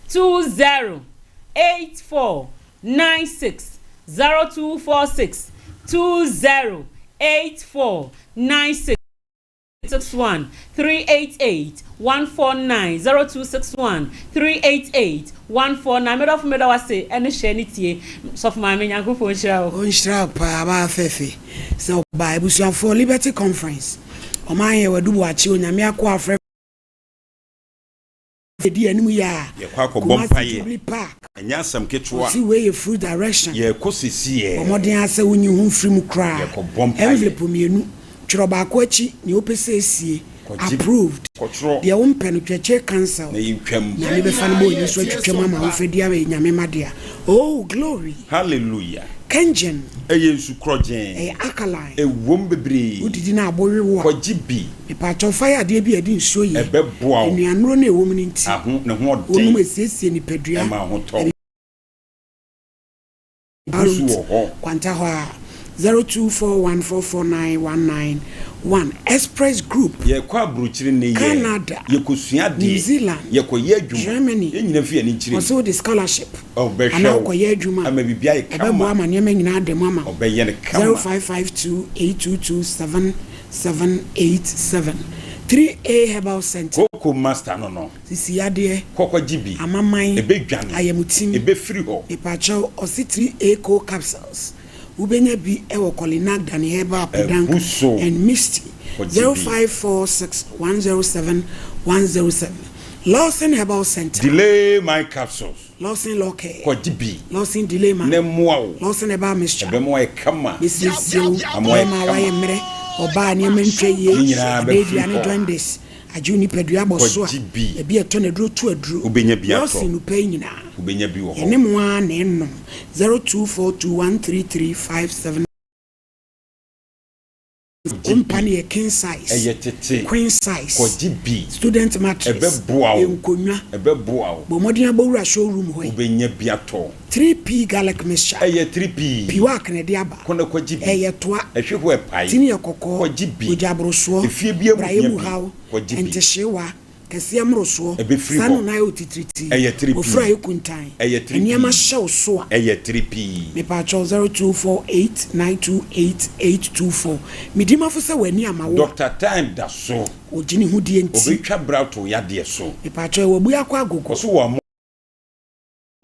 20 84 96 0246 20 84 96 61 388 149 0261 388 149 Me dɔfo meda wo ase ɛne hyɛ ne tie Sɔfo Maame Nyankopɔn nhyira wo. Ɔnhyira wo paa baa fɛfɛ sɛ ɔbaa abusuafoɔ Liberty Conference ɔman yɛ wadu boakye onyame akoa afrɛ Edi anim yi a, Yɛkɔ akɔbɔ Kumasi mpaeɛ. Jubilee Park. Ɛnyɛ asɛm ketewa. Ɔse wei yɛ full direction. Yɛrekɔ sesiɛ. Bɔ mmɔden ara sɛ wonyi ho mfiri mu koraa. Yɛkɔbɔ mpaeɛ. Envelope mmienu, twerɛ baako akyi, nea wopɛ sɛ esie, Kɔgye. approved. Kɔtwerɛ. Deɛ wompɛ no, twɛkyɛ, cancel. Na yɛntwam. Nyame bɛfa no ma w'ani so atwitwam ama wo fɛ di ama Nyame mma dea. Oh, glory! Hallelujah. Kengen. Ɛyɛ nsu korɔgyenn. Ɛyɛ alkaline. Ɛwom bebree. Wodidi na abo we wo a. Kɔgye bi. Mepaakyɛw fa yɛ adeɛ bi a ɛde nsuo yɛ. Ɛbɛboa wo. Nnuannuro no a ɛwɔ mu no nti. Aho, ne ho ɔden. Wonom ɛsiesie nipadua. Ɛma ahotɔ. Bi nso wɔ hɔ. Kwanta hɔ a, 0241449191 Express Group. Yɛkɔ aburokyire nnɛ yi ɛ. Canada, Yɛkɔsua adeɛ. New Zealand, Yɛkɔyɛ adwuma. Germany. Yɛn nyinaa fi yɛn ani kyerɛ mu. Ɔse wode scholarship Ɔbɛhwɛ anaa wo. wokɔyɛ adwuma a, Ama biribi ayɛ kama. ɔbɛboa ama nneɛma nyinaa ada mu ama wo. Ɔbɛyɛ no kama. 05528227 787. 3A Herbal Centre. Kooko master no no. Sisi yadeɛ. Kɔ kɔ gye bi. Amaman. Ɛbɛ dwane. Ayamutim. Ɛbɛ firi hɔ. Mepakyɛw ɔse 3A Co capsules wobɛnya bi wɔ Kɔlinag Dani Herbal Apodank Abu so. and Misty Kɔ gye bi. 0546 107 107 Lawson Herbal Centre. Delay my capsules. Lawson Law Care. Kɔ gye bi. Lawson Delay Man. Na ɛmmoa wo. Lawson Herbal Mixture. Ɛbɛma woayɛ kama. Bɛsiesie wo. Ama woayɛ Bɛma kama. woayɛ mmerɛ. Ɔbaa nneɛma ntwa yie. Ne nyinaa bɛfiri Adeɛ aduane hɔ. jaundice. Agye wo nipadua abɔ so a. Kɔgye bi. Baabi a ɛtɔ no aduro to aduro. Wobɛnya bi atɔ. Lawson nnupa yi nyinaa. Wobɛnya bi wɔ hɔ. Yɛne mo ara na ɛnom. 0242133579. Kɔgye Wo mpa bi. no yɛ king size, Ɛyɛ tete. queen size, Kɔgye bi. student mattress, Ɛbɛboa wo. nkonnwa. Ɛbɛboa wo. Bɔ mmɔden abɔ wura showroom hɔ yi. Wobɛnya bi atɔ. 3P garlic mixture. Ɛyɛ 3P. Piwak na ɛde aba. Kɔ na kɔgye bi. Ɛyɛ toa. Ɛhwe hɔ ɛpae. Tini yɛ kɔkɔɔ. Kɔgye bi. Mogya aborosoɔ. Efie biara mu Praeɛ hia mu bi. haw. Kɔgye bi. Ntehyeewa. Kɛseɛ mmorosoɔ. Ɛbɛfiri Saa hɔ. no nan ayɛ otitiritii. Ɛyɛ 3P. Ofura ayɛ kuntan. Ɛyɛ 3P. Nneɛma hyɛ wo so a. Ɛyɛ 3P. Mepaakyɛw 0248928824. Medi mafo sɛ w'ani ama wo a. Doctor Time da so. Ɔgye ne ho die nti. Ɔbɛtwa bra to yadeɛ so. Mepaakyɛw ɛwɔ Abuakɔ Agogo. Ɔso wɔ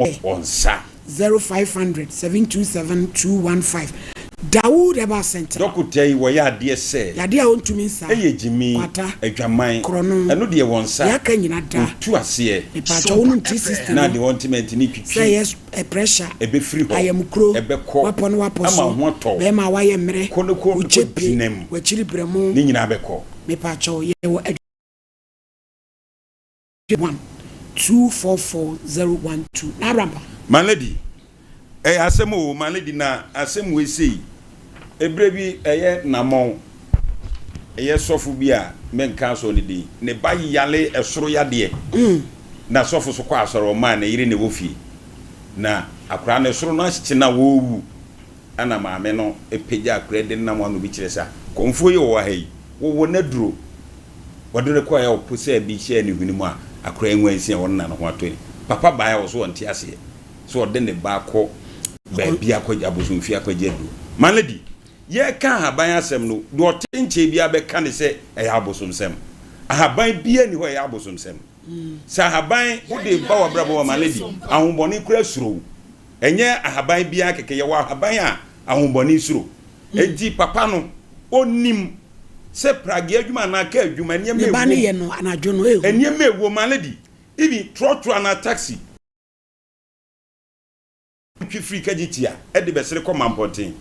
Wɔ nsa. 0500 727 215 Dawood Herbal Centre. Dɔkota yi wɔyɛ adeɛ sɛ. Yadeɛ a ɔntumi nsa. Ɛyɛ gyimi. Kwata. Adwaman. Korɔno. Ɛno deɛ wɔ nsa. Deɛ aka nyina da. Ɔtu aseɛ. Mepaakyɛw wonom 360 no. Na deɛ ɔntema ntini twitwi. Sɛ ɛyɛ pressure. Ɛbɛfiri hɔ. Ayamkuro. Ɛbɛkɔ. Wapɔ ne wapɔ Ama so. wo ho atɔ wo. Bɛɛma a wayɛ mmerɛ. Kɔ ne kɔ Wo kɔ kyepe. gyina mu. Wakyiri brɛmo. Ne nyinaa bɛkɔ. Mepaakyɛw yɛwɔ. 1 2 4 4 0 1 2 na abrampa. My lady, ɛyɛ asɛm oo, my lady na asɛm wei sei, ɛberɛ bi ɛyɛ Namɔn, ɛyɛ sɔfo bi a menka asɔre no din, ne ba yale ɛsoro yadeɛ, na sɔfo so kɔ asɔre ɔmaa ne yere na ɛwɔ fie, na akwadaa no ɛsoro no ahyekye na wɔrewu, ɛna maame no pagya akwadaa de nam ano bi kyerɛ sɛ kɔmfoɔ yi ɔwɔ ha yi, wɔwɔ n'aduro. Wɔde no kɔeɛ a ɔposaa bi hyɛɛ ne hwene mu a akora nwansi a ɔno na ne ho atɔ ni. Papa baeɛ a ɔso ɔnte aseɛ sɛ ɔde ne ba akɔ baabi akɔ abosomfie akɔgye aduro. My lady, yɛreka ahaban asɛm no, deɛ ɔte nkyɛn biara bɛka no sɛ ɛyɛ abosomsɛm. Ahaban biara nni hɔ a ɛyɛ abosomsɛm. Sɛ ahaban wode ba w'abrabɔ mu a, my lady, ahonhommɔne koraa suro wo. Ɛnyɛ ahaban biara kɛkɛ, yɛwɔ ahaban a ahonhommɔne suro. Enti papa no, ɔnim sɛ pragea adwuma anaa kaa adwuma, nneɛma Ne ba no ɛwom, yɛ no anadwo no ehu. nneɛma ɛwom, my lady, even trɔtrɔ anaa taxi twi firi Kagyetia de bɛsere kɔ Mampɔnten.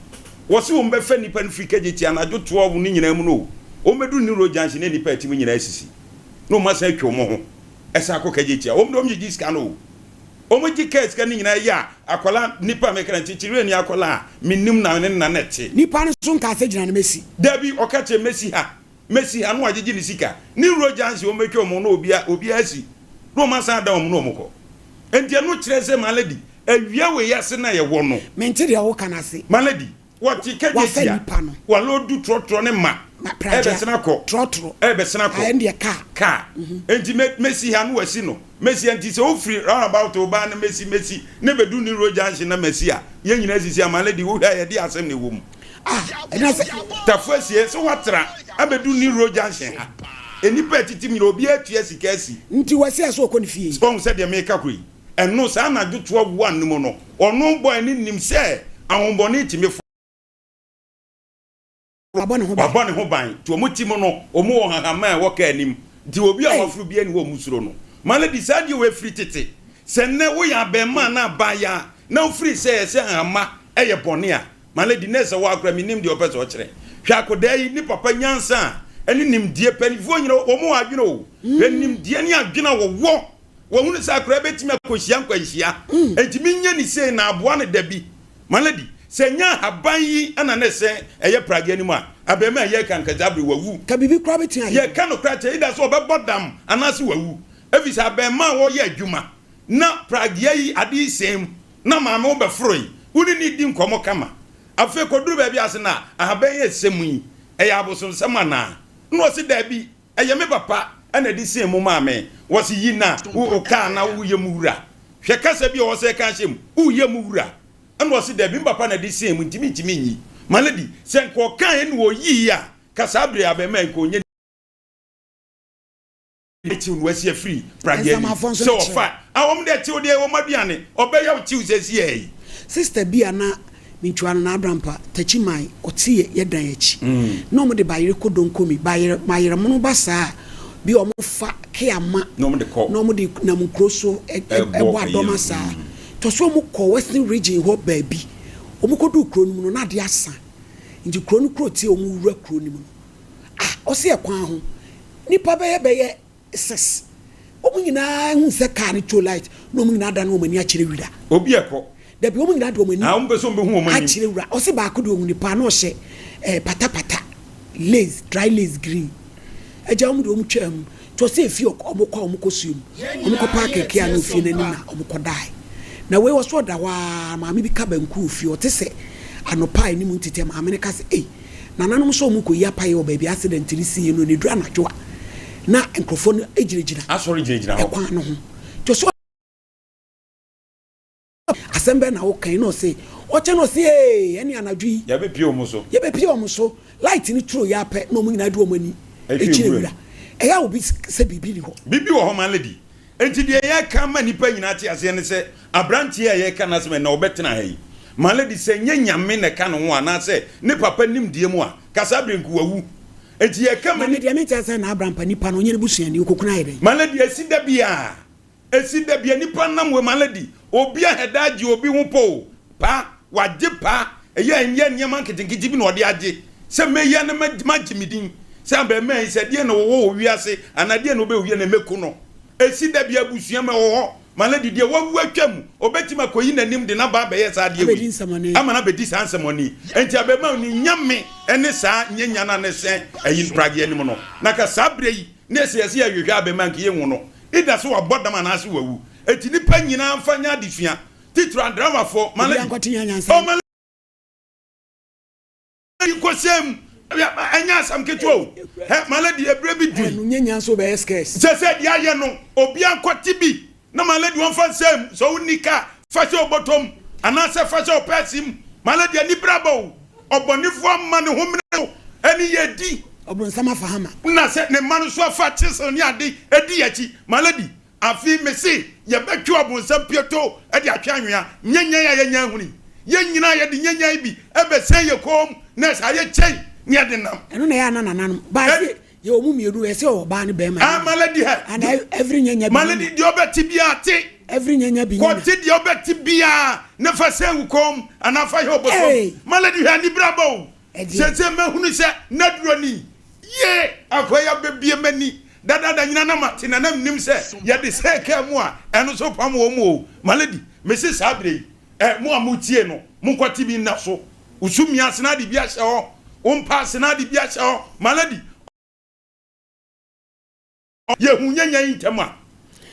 Wɔse wɔn bɛfa nnipa no firi Kagyetia anadwo 12 no nyinaa mu no o, wɔn bɛduru New Road Junction na nnipa a ɛte mu nyinaa asisi na wɔn asan atwa wɔn ho san akɔ Kagyetia. Wɔn de wɔn gyegye sika no o. Wɔn gye kaa sika no nyinaa yɛ a akwadaa nipa a meka no nkyekyereɛ ni akwadaa a menim na ne nna na ɛte. Nipa no nso nkaa sɛ gyina no mɛsi. Dabi ɔka kyerɛ mɛsi ha mɛsi ha na wagyegye ne sika ne wura junction wɔn bɛtwa wɔn na obia obia asi na wɔn asan ada wɔn na wɔn kɔ nti ɛno kyerɛ sɛ my lady awia wei ase na yɛwɔ no. Mente deɛ woka no ase. My lady Wɔte Wafa kagye tia. nipa no. Wɔalodu trɔtrɔ ne ma. Ma pragya. Ɛrebɛsene akɔ. Trɔtrɔ. Ɛrebɛsene akɔ. Ah, ɛndeɛ kaa. Kaa. Enti mɛ, mɛsi ha na wasi no. Mɛsi ha. Nti sɛ wofiri round about ba na mɛsi, mɛsi, na ɛbɛdu New Road Junction na masi a, yɛn nyinaa sisi a, my lady, wohwɛ a yɛde asɛm na ɛwɔ mu. Ah, ɛna sɛ. Tafo asie, sɛ woatra abɛdu New Road Junction ha. Nnipa a ɛtete mu nyinaa, obiara atua sika asi. Nti wasi a sɛ ɔkɔ ne fie. Wahu sɛ deɛ mereka kɔ yi? Ɛno, saa anadwo 12 no mu no, ɔno bɔe no nim sɛ ahombɔne tumi foro. Wabɔ ne ho ban. Wabɔ ne ho ban. Nti wɔn ti mu no, wɔn wɔ nhahamma a ɛwɔ kaa anim. Nti obi a Ei! waforo biara nni hɔ a wɔsuro no. Malady, saa adeɛ wei firi tete. Sɛ nnɛ woyɛ abarimaa anaa abaayaa na wofiri sɛ ɛsɛ nhahamma yɛ bɔne a, Malady, nɛ sɛ woa koraa mennim deɛ ɔpɛ sɛ ɔkyerɛ. Hwɛ akɔdaa yi, ne papa nyansa a ɛne nimdeɛ, paninfoɔ nyina wɔn wɔ adwene o. Hwɛ nimdeɛ ne adwene a wɔwɔ. Wahunu sɛ akwadaa bɛtumi akɔhyia nkwanhyia, enti menyɛ no sei na aboa no da bi. My lady, sɛ ɛnyɛ ahaban yi na na ɛsɛ ɛyɛ prageɛ no mu a, abarimaa yi yɛreka no kasa abere wawu. Ka biribi koraa bɛtumi ayɛ no. Yɛreka no koraa kyɛ either sɛ ɔbɛbɔ dam anaasɛ wawu. Ɛfiri sɛ abarimaa a ɔreyɛ adwuma na prageɛ yi ade yi sɛn mu na maame wo bɛforoe, wo ne no redi nkɔmmɔ kama. Afei kɔduru baabi a ɔse na ahaban yi a ɛsɛ mu yi, ɛyɛ abosonsɛm anaa? Na ɔse daabi. Ɛyɛ me papa na ɛde sii mu maa me. Wɔse yi na wo kaa na wo yɛ mu wura. Hwɛ kasa bi a ɔwɔ sɛ ɛka ahyɛ mu, wo yɛ mu wura. Ɛna ɔse dabi me papa na ɛde sii mu nti mentumi nyi. My lady, sɛ nka ɔkaeɛ na ɔyiiɛ a, ka saa bere yi abarimaa yi nka ɔnyɛ. Kyiw no wasi afiri pradeɛ anim sɛ ɔfa a wɔn deɛ kyiw deɛ wɔn aduane ɔbɛyɛ wo kyiw sɛsiɛ yi. Sister bi a na mentwa no n'abrampa takyi man ɔte yɛ yɛ dan akyi na wɔn de bayere kɔ donkomi bayere mayere mono ba saa bi a wɔn fa kea ma na wɔn de kɔ na wɔn de nam nkuro so ɛbɔ adɔma saa tɔ so wɔn kɔ western region hɔ baabi wɔn kɔ du kuro no mu no na adeɛ asa nti kuro no kuro tie wɔn wura kuro no mu no Ah ɔse ɛkwan ho nipa bɛyɛ bɛyɛ sis wɔn nyinaa hu sɛ car no to light na wɔn nyinaa adane wɔn ani akyerɛ wira. Obi ɛkɔ. Dabi wɔn nyinaa de wɔn ani. Ah wɔn pɛ sɛ wɔn bɛ hu wɔn anim. Akyerɛ wira ɔse baako de ohun nipa na ɔhyɛ ɛɛ pata pata lace dry lace green agya wɔn de wɔn twaa mu nti ɔse efie ɔkɔ wɔn kɔ a wɔn kɔ suo mu wɔn kɔ paaki kia no ofie n'anim na wɔn kɔ dae na wei ɔso ɔda hɔ aa maame bi ka banku wɔ fie ɔte sɛ anɔpa a anim ntetɛ maame no ka sɛ ei. Nananom sɛ wɔrekɔyi apaeɛ wɔ baabi a accident no siiɛ no, na ɛduru anadwo a, na nkurɔfoɔ no gyinagyina Asɔre gyinagyina hɔ. kwan no ho. Nti ɔsɛ asɛm bɛn na woka yi? Na ɔse ɔkyɛ na ɔse ee ɛne anadwo yi Yɛbɛpie wɔn so. yɛbɛpie wɔn so. Light no turo yɛ apɛ na wɔn nyinaa de wɔn ani Ɛhwɛ kyerɛ nwura wura. Ɛyɛ a obi sɛ biribi ni hɔ. Biribi wɔ hɔ ma lady. Enti deɛ yɛreka ama nnipa nyinaa te aseɛ ne sɛ, aberanteɛ a yɛreka n'asɛm ɛnnɛ ɔbɛtena ha yi, Malady, sɛ ɛnyɛ Nyame na ɛka ne ho anaasɛ ne papa nimdeɛ mu a, ka saa berɛ nka wawu. Enti yɛreka ma Na me ni. deɛ mente aseɛ na Abraham pa nipa no ɔnyɛ ne busuani ɔkɔkunu ayɛ dɛn? Malady, ɛsi da biara, ɛsi da biara, nnipa nam wei, Malady, obi ahɛda agye obi ho pɔ o, pa, wagye pa, ɛyɛ a ɛnyɛ nneɛma nketenkete bi na ɔde agye, sɛ mɛyi na magye me din, sɛ abarimaa yi, sɛ deɛn na ɔwɔ wɔ wiase anaa deɛn na ɔbɛyɛ wɔ wiase na mɛku no. Esi da bi abusua ma ɛwɔ hɔ ma lady deɛ wawu atwa mu, ɔbɛtumi akɔyi n'anim de n'aba abɛyɛ saa adeɛ wei ama no abɛdi saa nsɛmɔne yi. Enti abarimaa no nyame ne saa nyanya no a na ɛsɛn ayi mprageɛ anim no, na ka saa berɛ yi na ɛsɛ yɛsɛ yɛhwehwɛ abarimaa nka yɛnhu no either sɛ wabɔ dam anaase wawu. Enti nnipa nyinaa mfa nyɛ adesua, titire adramafoɔ, ma lady, oh ma Nkosɛm ɛnyɛ asɛm ketewa o. Hɛ my lady ebere bi dui. Ɛno nyɛ nyansa obɛyɛ scarce. Sɛ sɛ deɛ ayɛ no obia nkɔte bi na my lady wɔmfa nsɛm sɛ wonni ka fa hyɛ obɔtɔ mu anaasɛ fa hyɛ ɔpɛɛse mu my lady anibere aba o ɔbɔnefoɔ ama ne homene so ɛne yɛ di. Ɔbronsam afa hama. Na sɛ ne mma no nso afa chisel ne ade adi yɛ akyi my lady Afei mese, yɛbɛtwe ɔbonsam piatoo de atwe anwea, nyanyan a yɛanya ahunu yi. Yɛn nyinaa yɛde nyanyan bi bɛsɛn yɛn kɔn mu na ɛsɛ ayɛ kyɛn na yɛde nam. Ɛno na ɛyɛ a na nananom baa sɛ yɛwɔ mu mmienu, ɛsɛ ɔwɔ ɔbaa ne bɛrima. Ah, malady hɛ. Ana every nyanya bi. Malady deɛ ɔbɛte biara te. Every nyanya bi nyanya. Kɔte deɛ ɔbɛte biara na fa sɛn wo kɔn mu anaa fa yɛ ɔbɔtɔm. Malady hwɛ anibere aba o. Seesei mahunu sɛ n'aduro ni. Yee! Akoa yi abɛbue m'ani. Dadaada nyina na mate na na mennim sɛ yɛde sɛɛ kaa mu a ɛno nso pam wɔn o. Malady, mese saa berɛ yi, eh, mo a motie no, monkɔte bi nna so. Wo sumii ase na ade bi ahyɛ hɔ, wo mpa ase na ade bi ahyɛ hɔ. Malady. Yɛhu nyanya yi ntɛm a.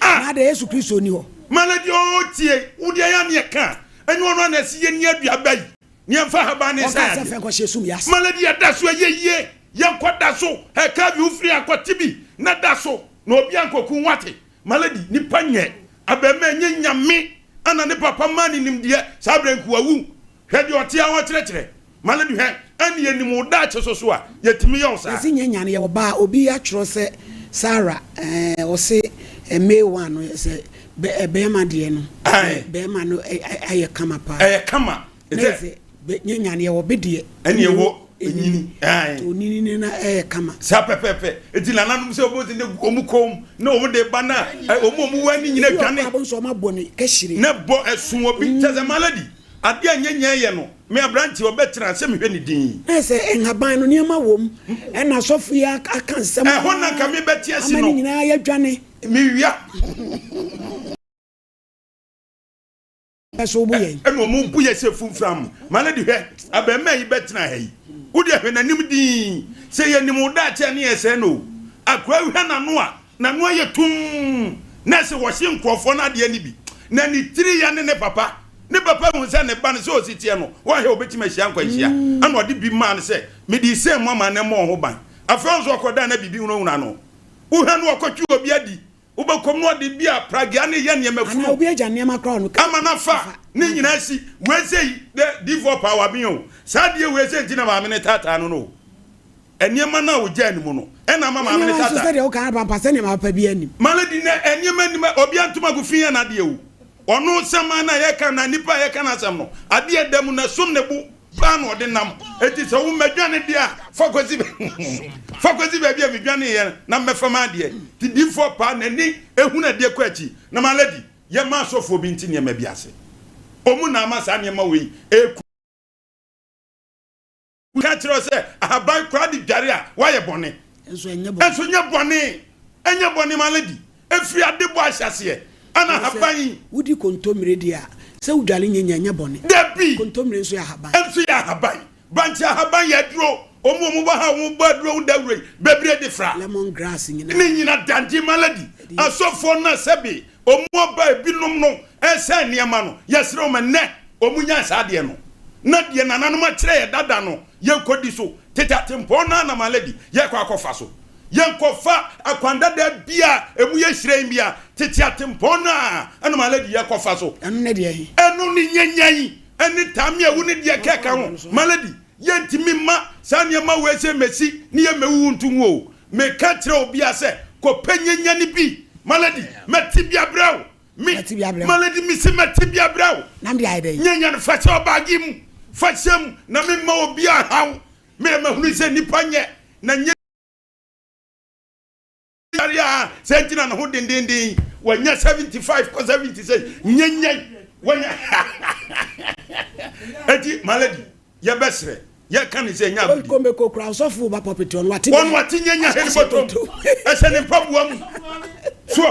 Ah! Na adɛn Yesu Kristo nni hɔ? Malady oo tie, wo deɛ yɛ a ne yɛka a, ɛnyɛ ɔno a na ɛse yɛnni aduaba yi, ne yɛmfa ahaban ne Ɔkaa nsa sɛ adeɛ. fɛ nkɔhyɛ sum yi ase. Malady yɛda so ɛyɛ yie, yɛnkɔ da so, hɛ Calvin wo firi akɔte bi na da so na obi ankɔku wate. Malady nipa nyɛ abɛɛmaa ɛnyɛ Nyame ana ne papa maa ne nimdeɛ saa berɛ nka wawu. Hwɛ deɛ ɔte ara ɔkyerɛkyerɛ. Malady hwɛ, ɛne yɛnim wo daakye so so a, yɛtumi yɛ wo saa. Yɛse nyɛ nya no yɛ ɔbaa obi atwerɛ sɛ Sarah ɛɛ ɔse May one no sɛ bɛ bɛɛma deɛ no Ae. bɛɛma no ayɛ kama paa. Ɛyɛ kama. Na yɛ sɛ bɛ nyɛ nya no yɛwɔ be deɛ. Ɛne ɛwɔ nyini. Ae. Nti onini no na ɛyɛ kama. Saa pɛpɛɛpɛ. Nti nananom sɛ wɔn de gu wɔn kɔn mu na wɔn de ba na wɔn a wɔn wɔ ani nyina Ebi wɔ dwane. koraa bɔ nso wɔn abɔ no kɛhyire. Na bɔ ɛso obi. Kyɛ sɛ Malady Adeɛ a nyɛ nyɛ yɛ no, me aberanteɛ ɔbɛtena sɛ mehwɛ ne din. Na sɛ nhaban no nneɛma wom, ɛna asɔfo yi aka nsɛm Ɛhɔ na nka mebɛte asi ama no. ne nyinaa yɛadwane. Mewia. So wobu yɛn? Ɛna wɔn bu yɛ sɛ funfram. Malady hwɛ, abarimaa yi bɛtena ha yi. Wo deɛ hwɛ n'anim dinn. Sɛ yɛnim wo daakye a ne yɛ sɛɛ no o. Akwadaa yi hwɛ n'ano a, N'ano ayɛ tumm na ɛsɛ wɔhye nkurɔfoɔ no adeɛ no bi. Na ne tiri ya ne ne papa. Ne papa hu sɛ ne ba no sɛ ɔsi teɛ no, wanhwɛ a ɔbɛtumi ahyia nkwanhyia. Ɛna ɔde bi maa no sɛ, Mede resɛn mu ama no mmɔ wo ho ban. Afei nso ɔkɔdaa na biribi hunahuna no. Wohwɛ no ɔkɔtwe obi adi. Wobɛkɔm na ɔde bi a pragea no reyɛ nneɛma Anaa funu obi agya nneɛma koraa ɔno ama no afa ne nyinaa si. Wei sei dɛ difoɔ paa waben o. Saa adeɛ wei sei nti na maame no taataa no no o. Nneɛma no a ɔgyaa ne mu no na ama maame no Nneɛma nso tata. sɛdeɛ woka no pampa sɛ nneɛma papa biara nnim. My lady nɛ nneɛma nnim a obiara ntom agu fi yɛ n'adeɛ o. Ɔno saman no a yɛka anaa nipa a yɛka n'asɛm no adeɛ a ɛda mu no ɛsom ne bo paa na ɔde nam. Enti sɛ wo mɛdwane deɛ a fa kɔsi fa kɔsi baabi a medwaneeɛ na mɛfa m'adeɛ. Nti diifoɔ paa n'ani hunu adeɛ kɔ akyi. Na my lady yɛma asɔfoɔ bi nte nneɛma bi ase. Wɔn na ama saa nneɛma wei ɛrekɔ. Ka kyerɛ wo sɛ ahaban koraa de dware a woayɛ bɔne. Nso ɛnyɛ bɔne. Nso nyɛ bɔne. Ɛnyɛ bɔne ma lady. Ɛfiri adebɔ ahyɛaseɛ ɛna ahaban yi. Wodi kontommire deɛ a, sɛ wodware nyɛ nyɛ ɛnyɛ bɔne. Dabi. Kontommire nso yɛ ahaban. Nso yɛ ahaban. Bankye ahaban yɛ aduro. Wɔn a wɔbɔ ha wɔn bɔ aduro ho dawuro yi bebree de fra. Lemon grass nyinaa. Ne nyina dangye ma lady. Asɔfoɔ no a sɛbe Wɔn aba a ebinom no resɛe nneɛma no, yɛsrɛ wɔn ɛnnɛ wɔn nyae saa adeɛ no, na deɛ nananom akyerɛ yɛ dada no yɛnkɔdi so. Tete atempɔn no ara na Malady yɛrekɔ akɔfa so. Yɛnkɔfa akwan dada bi a emu yɛ hyerɛnn bi a, tete atempɔn no ara na Malady yɛrekɔfa so. Ɛno ne deɛ he? Ɛno ne nyanyan ne tameawu ne deɛ ɛkeka ho. Malady, yɛntumi mma saa nneɛma wei sɛ mmɛsi ne yɛmmɛwuwu nto ngu o. Meka kyerɛ obiara sɛ, kɔpɛ nyanyane bi. Malady, mɛte bi abrɛ wo. Me, Mɛte bi abrɛ wo. Malady, mese mɛte bi abrɛ wo. Na mede ayɛ dɛn? Nyanyane, fa hyɛ ɔbaage mu. Fa hyɛ mu, na memma obiara nhaw wo. Me deɛ mahunu sɛ nnipa nyɛ, na nyɛ yare a sɛ nti na ne ho dendenden. Wanya 75 kɔ 76. Nyanyan, wanya. Enti, Malady, Yɛbɛsrɛ, yɛka ne sɛ nya agodi. Komeko kura ɔsɔfo ba pulpit ɔno wate. Wɔn wate nyɛ nya hɛn bɔtɔm ɛhyɛ ne mpaboa mu. So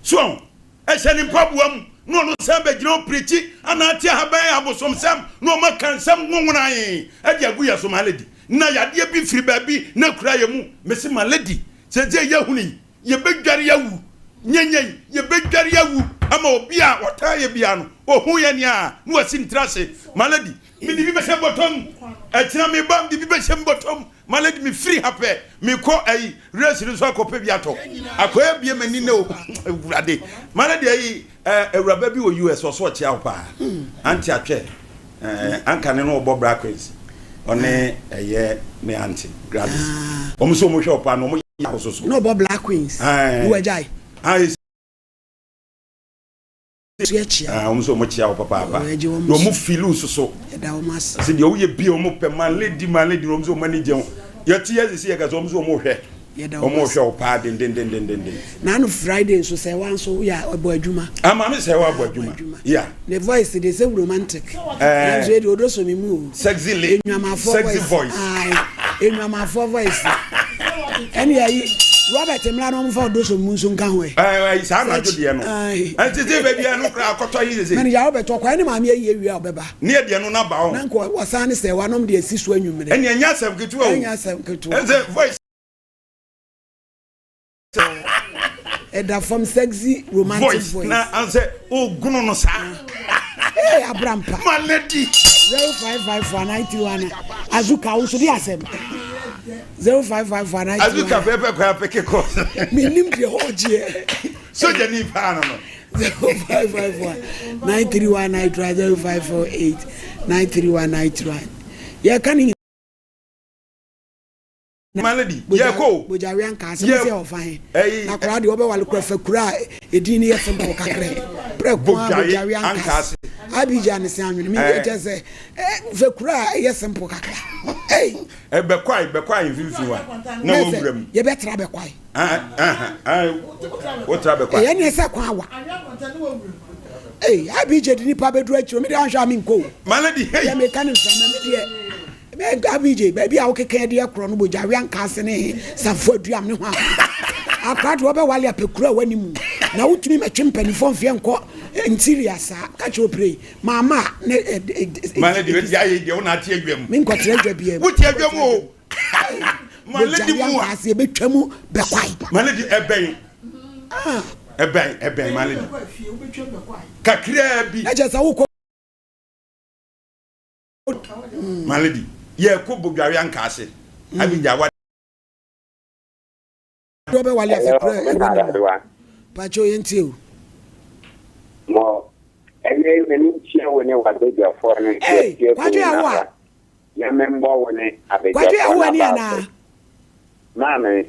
so ɛhyɛ ne mpaboa mu na ɔno san bɛgyina hɔ pirikyi ana ate ahaban abosomsɛm na ɔma ka nsɛm nwonwonae ɛde agu yɛ so my lady na yadeɛ bi firi baabi na kura yɛ mu mese my lady sɛsɛ yɛhunu yi Yɛbɛdware awu, nyɛnyɛn, yɛbɛdware awu ama obi a ɔtaa yɛ biara no, ɔhu yɛn a, na wasi ne tiri ase. My lady, mede bi bɛhyɛ bɔtɔ mu, ɛkyena meba, mede bi bɛhyɛ me bɔtɔ mu. My lady, mefiri ha pɛ, mekɔ ayi, race no so akɔpɛ bi atɔ. Akɔyɛ abie m'ani nnɛ o, Awurade. My lady, ayi, eh, awuraba bi wɔ US, ɔso ɔkyea wo paa. Auntie Atwɛ. Eh, anka ne no ɔbɔ bra quiz. Ɔne ɛyɛ me auntie Gladys. Ah. Wɔn nso wɔn hwɛ ɔpaa no wɔn yɛ ahososo. Na ɔbɔ black queens. Eh. Wɔ agyae. Ah, esi. So yɛ kyia. Ah, wɔn nso wɔn kyia wɔ papaapa. Na wɔn filu soso. Ɛda wɔn ase. Sɛ deɛ woyɛ bie wɔn pɛ man lady man lady wɔn nso wɔn ani gye ho. Yɛte yɛ sisi yɛ kasa wɔn nso wɔn hwɛ. Yɛda wɔn Wɔn ase. hwɛ wo paa dendendendenden. Naano Friday nso sɛ wa nso woyɛ a ɛbɔ adwuma. Ah maame sɛ wa bɔ Ah, adwuma. Yeah. Ne voice de sɛ romantic. Eh. Nanso yɛ de odo so me mu o. Sexy le. Enwamafoɔ Sexy voice. voice. Aye. Enwamafoɔ voice. Ɛne ayi Robert mmra na ɔmfa odo so mu nso nka ho ɛ. Eh, eh, saa anadwo deɛ no. Aye. Ɛnti sɛ baabi a no koraa akɔtɔ yi sese. Manager Robert ɔkwae ne maame ayi awie a ɔbɛba. Ne yɛ deɛ no na ba hɔ. Na nka wɔsan ne sɛ wanom deɛ si so anwummerɛ. Ɛne ɛnyɛ asɛm ketewa o. Ɛnyɛ asɛm ketewa. Ɛsɛ voice. Ɛda fam sexy romantic voice. Voice na ansɛ ogono no saa. Ee abrampa. My lady. 0554 931 Azuka wo nso de asɛm. 0554 931. Azuka pɛpɛ kwan apeke kɔ. Menim deɛ ɔgyeɛ. Soja ni paa no no. 0554 931 931 0548 931 931. Yɛka ne nyinaa. My lady, yɛkɔ o. Bogyawe anka asɛm sɛ ɔfa he. Na koraa deɛ ɔbɛwale kora fa kura a edin no yɛ simple kakra. Prɛ ko a bogyawe anka ase. Abigya ne se anwene me deɛ kyɛ sɛ fa kura a ɛyɛ simple kakra. Ei. Bɛkwae bɛkwae mfimfini wa na wɔwura mu. Yɛbɛtra bɛkwae. Wotra bɛkwae. Ɛyɛ neɛ sɛ kwan awa. Ei, Abigya de nipa bɛduru akyiri me deɛ anhwɛ a menkɔ o. My lady, hey. Deɛ meka ne mframa me deɛ. Abigye, baabi a wokeka adi akorɔ no bogya wea nkaase ne he samfo aduam ne ho a. Akora deɛ wɔbɛwale apɛ kuro a wani mu na wotumi mɛtwe mpanimfoɔ mfeɛ nkɔ ntiria saa ka kyerɛ opire yi maama a ne Male deɛ wadi ayɛ deɛ wo na ate adwa mu. Menkɔtena adwa biara mu. Wote adwa mu o. Male Bogya di wea mu a. nkaase yɛbɛtwa mu bɛkwae. Male di ɛbɛn. Ɛbɛn ɛbɛn male di. Kakraa bi. Na kyerɛ sɛ wokɔ. My lady, yɛkɔ bodware ankaase. Abigya wa. Dɔ bɛ wale afe kura ɛwɔ ne mu. Pacho yɛn tie o. Mɔ ɛnɛ mɛni nkyia wo ne w'abadwafoɔ no. Ee, kwadwo yɛ wo a. Nyame mbɔ wo ne Kwadwo abadwafoɔ Yehowa ni n'aba anaa? so. Maame.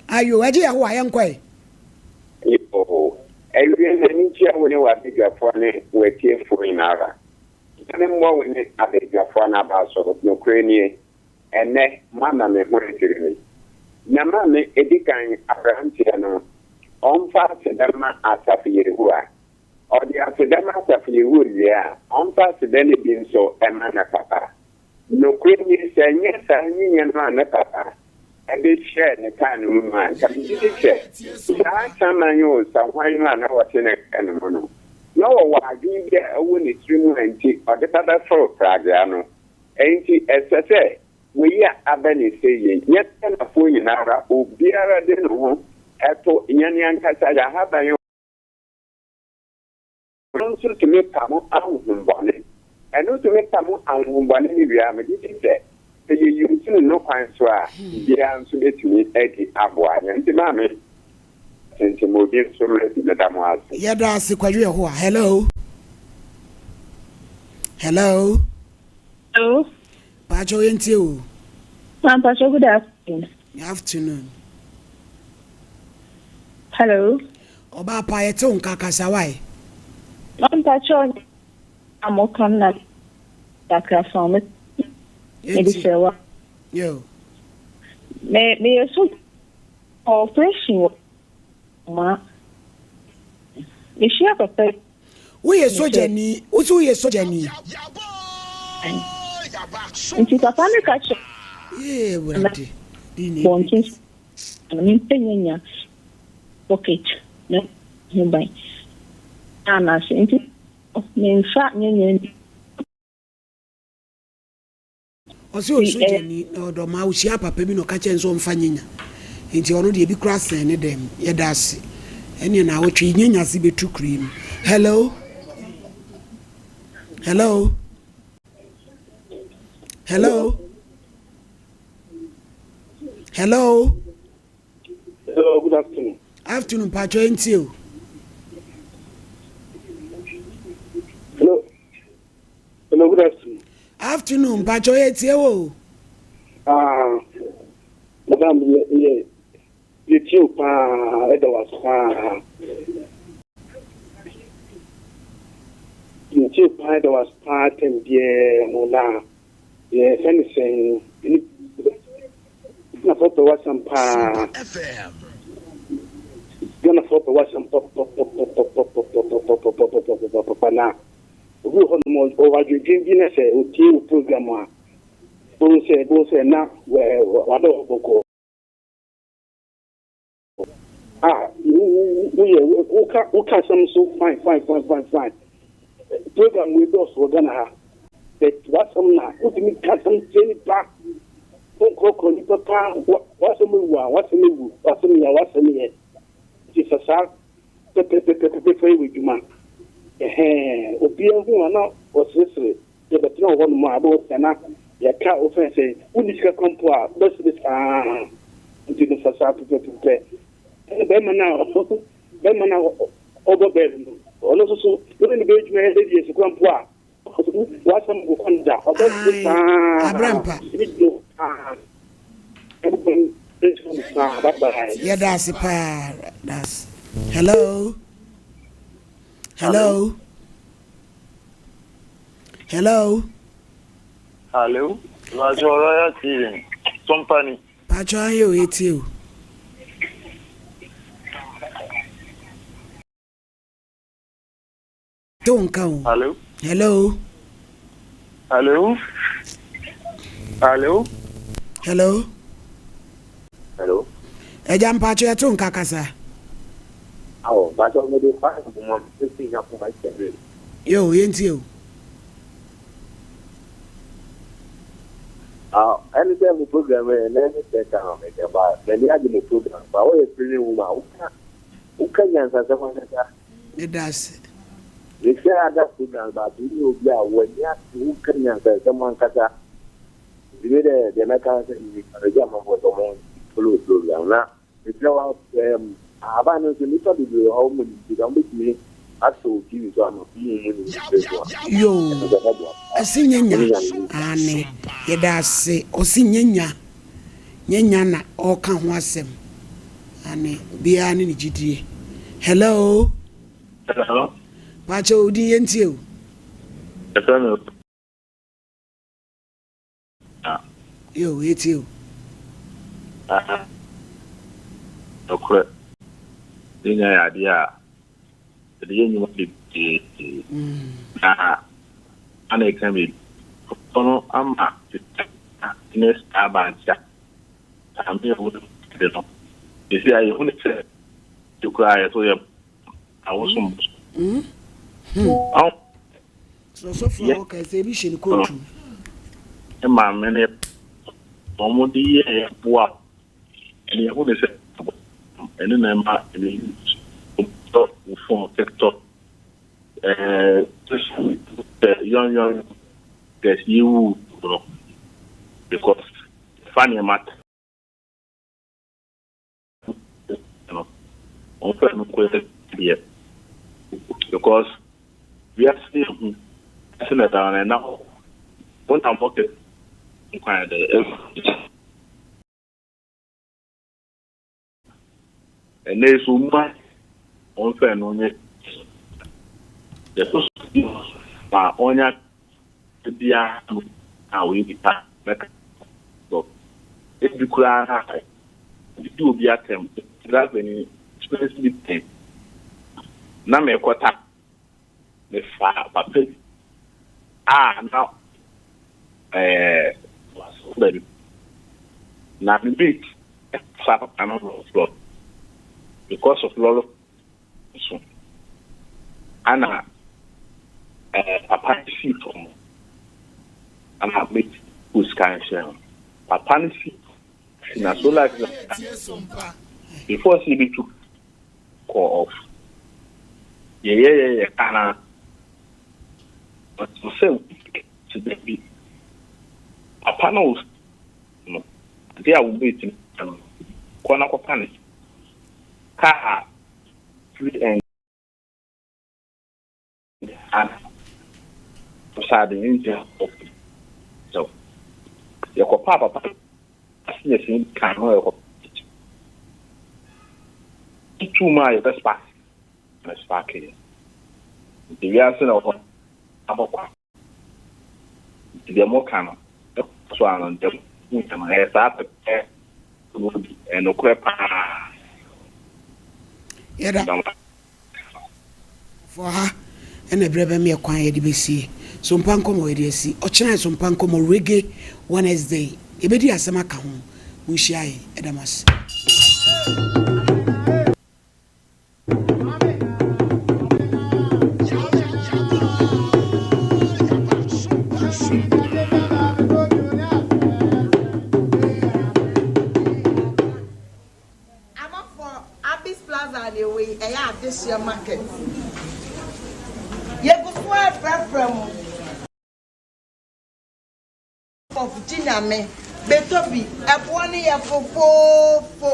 Ayo, ɛgye Yehowa, yɛnkɔ ɛ. Yoo, awie m'ani nkyia wo ne w'abadwafoɔ ne w'atiefoɔ nyinara. Nyame mmɔ wo ne abadwafoɔ n'aba so, nokorɛ nie, ɛnnɛ moama me ho adwiri me. Na maame, ɛdikan, aberanteɛ no, ɔmfa aseda mma Asafo Yehowa. Ɔde aseda ma Asafo Yehowa wie a, ɔmfa aseda no bi nso mma ne papa. Nokorɛ nie, sɛ ɛnyɛ saa nyinyɛ no a ne papa de hyɛɛ ne kaa no mu no a, anka megye di sɛ saa saman oo, sa hwan no a na ɔte ne kaa no mu no, na ɔwɔ adwene bi a ɛwɔ ne tiri mu a enti ɔde ba bɛforo pragea no. Enti ɛsɛ sɛ wei a aba ne sɛ yei, yɛn Ghanafoɔ nyina ara, obiara de ne ho to yɛn ankasa yɛn ahaban Ɛno nso tumi pamo ahonhommɔne. Ɛno tumi pamo ahonhommɔne no wie a, megye di sɛ, sɛ yɛyi nsu no no kwan so a, biribiara nso bɛtumi adi aboa yɛn. Nti maame, tintim obi nso mmerɛ bi. Meda mo ase. Yɛda ase Kwadwo Yehowa. Hello. Hello. Hello. Pacho yɛntie o. Ma Pacho good afternoon. Afternoon. Hello. Ɔbaa pa yɛte wo nka kasa wae. Ma mpakyɛw a mo ka no na kakra fa ho me de srɛ wa. Yo. Me me yɛ so operation wɔ ma me hyia papa. Woyɛ sogyani wo so woyɛ sogyani. Nti papa no ka kyerɛ. Yee wurade. Bɔnten Na me mpɛ nyanya pocket me ho ban anase nti me nfa nyanya nni. Ɔse ɔyɛ sogyani na ɔdɔ maa ɔhyiaa papa bi na ɔka kyerɛ no sɛ ɔmfa nyanya nti ɔno deɛ ebi koraa sɛn ne dɛm yɛda ase ɛneɛ naawɔtwe yi nyanya se bɛtu kuro yi mu hello hello hello. Hello. Hello, good afternoon. Afternoon, Pacho nti o. Hello. Hello, good afternoon. Afternoon, Pacho yɛ tie wo. Ah, madam, yɛ yɛ yɛ tie o paa, ɛda wa so paa. Yɛ tie o paa, ɛda wa so paa tɛm biara no na. Yɛfrɛ no sɛn? Ghanafoɔ pɛ w'asɛm paa. Ghanafoɔ pɛ w'asɛm pɔpɔpɔpɔpɔpɔpɔpɔpɔpɔpɔpɔpɔpɔpɔpɔ na obi wɔ hɔnom ɔwɔ adwendwen bi na sɛ otie wo program a, bohu sɛ bohu sɛ na wada hɔ bɔkɔɔ. Ah, woyɛ woka woka asɛm so fine fine fine fine fine. Program wei dɔɔso wɔ Ghana ha. But w'asɛm na wotumi ka asɛm kyerɛ nipa. Wonkorɔkorɔ nipa paa. W'asɛm ewu a w'asɛm ewu. W'asɛm yɛ a w'asɛm yɛ. Nti fa saa pɛpɛpɛpɛpɛ yɛ w'adwuma. Ɛhɛn, obiara hu a na ɔseresere. Yɛbɛtena wɔ hɔnom a, wobɛhu sɛ na yɛka wo fɛn sɛ wonni sika kora mpo a, wobɛsere saa. Nti no fa saa pɛpɛpɛpɛ. Ɛna bɛrima no a bɛrima no a ɔbɔ bɛl no, ɔno nso so wo ne no bɛyɛ adwuma yɛ years kora mpo a, w'asɛm nkokɔ no da, ɔbɛsere saa. Aberampa. Ɛne dwo paa. Nyankopɔn nhyira mo paa. Bye bye. Yɛda ase paa. Da ase. Hello. Hello. Hello. Hello. Pacho Royal TV. Company. Pacho ahe o etie o. To nka o. Hello. Hello. Hello. Hello. Hello. Hello. Ẹja mpacho yẹ to nka kasa. Awɔ mpacho mi de fa nkɔmɔ mi fi nya kuma kyɛnre. Yo, yɛntie o. Ah, ɛne sɛ mo program yɛ na ɛne sɛ ka no mehwɛ ba m'ani agye mo program ba woyɛ preaching woman woka woka nyansasɛm ankasa. Meda ase. Mehwɛ ada program ba to ne obi a w'ani ate woka nyansasɛm ankasa. Nti me dɛ deɛ mɛka sɛ me encourage amanfoɔ sɛ ɔmo follow program na Mesrɛ wo, ɛɛm, ahaban no nso, nnipa bebree wɔ hɔ a wɔn nim bi da, wɔbɛtumi Asɛ wɔ TV so ama bi mu ne nkyerɛ so a. Yoo Ɛno sɛ ɛbɛboa paa. Ɔse nyɛ Ɔne nya Nyame ni. aane yɛda ase ɔse nyɛ nya nyɛ nya na ɔka ho asɛm aane obiara ne ne gyidie hello. Hello. Pakyɛ wo din yɛntie o. Yɛfrɛ me Yo, yɛtie o. Nokorɛ, ne nyinaa yɛ adeɛ a yɛde yɛ nnwuma bebree na ana ɛka biribi no ama ne saa bankye a ame a wɔde no ɛsi a yɛhu ne sɛ de koraa yɛ so yɛ awosom so. Sɛ ɔsɔfo a wɔkae sɛ ebi hyɛ ne kootu mu. Ne maame ne wɔn de yɛɛ boa ɛne ɛho ne sɛ ɛne na ɛma ɛne tɔ wo phone tiktok ɛɛ sɛ yɔn yɔn kɛse yi wu no because fa nneɛma no wɔmfa no nkɔ deɛ because wiase yɛ hu ase na ɛda no ɛna hɔ wonam hɔ kɛ nkwan dɛ ɛnɛ so mu a wɔmfa no nyɛ yɛto so ma ɔnya biara no a ɔyɛ nipa mɛka ebi koraa na didi obi atɛm driver ni experience bi pɛn na mekɔ ta mefa papa bi a na ɛɛ baabi na me mate fa papa no lɔ because of lɔlɔ so ana ɛɛ papa no sii fam ana mate kɔ sika nhyɛn no papa no si na so like before sɛ yɛbɛtu kɔ off yɛyɛyɛyɛ kana ɔte sɛ te da bi papa no no ade a wobɛtumi no kɔ na kɔpa ne kaa free and Ɔsaa de nti so yɛkɔpaa papa ase yɛ sɛ kan no yɛkɔ tutu mu a yɛbɛ spark na spark yɛ nti wiase na ɔhɔ abɔkwa nti deɛ moka no ɛkɔ so ano deɛ mo yɛ no ɛyɛ saa pɛpɛ ɛnokorɛ paa yɛda For ha ɛna ɛberɛ bɛmeɛ kwan yɛde bɛsie Sompa nkɔmmɔ yɛde asi ɔkyena yɛ Sompa nkɔmmɔ Reggae Wednesday yɛbɛdi asɛm aka ho monhyia yɛn ɛda mo ase. Amafoɔ, Abis Plaza na ɛwɔ yi, ɛyɛ adehyeɛ market. Yɛgu so ara frɛfrɛ mo. Of Gye Nyame, bɛtɔ bi, ɛboɔ no yɛ fofoofo.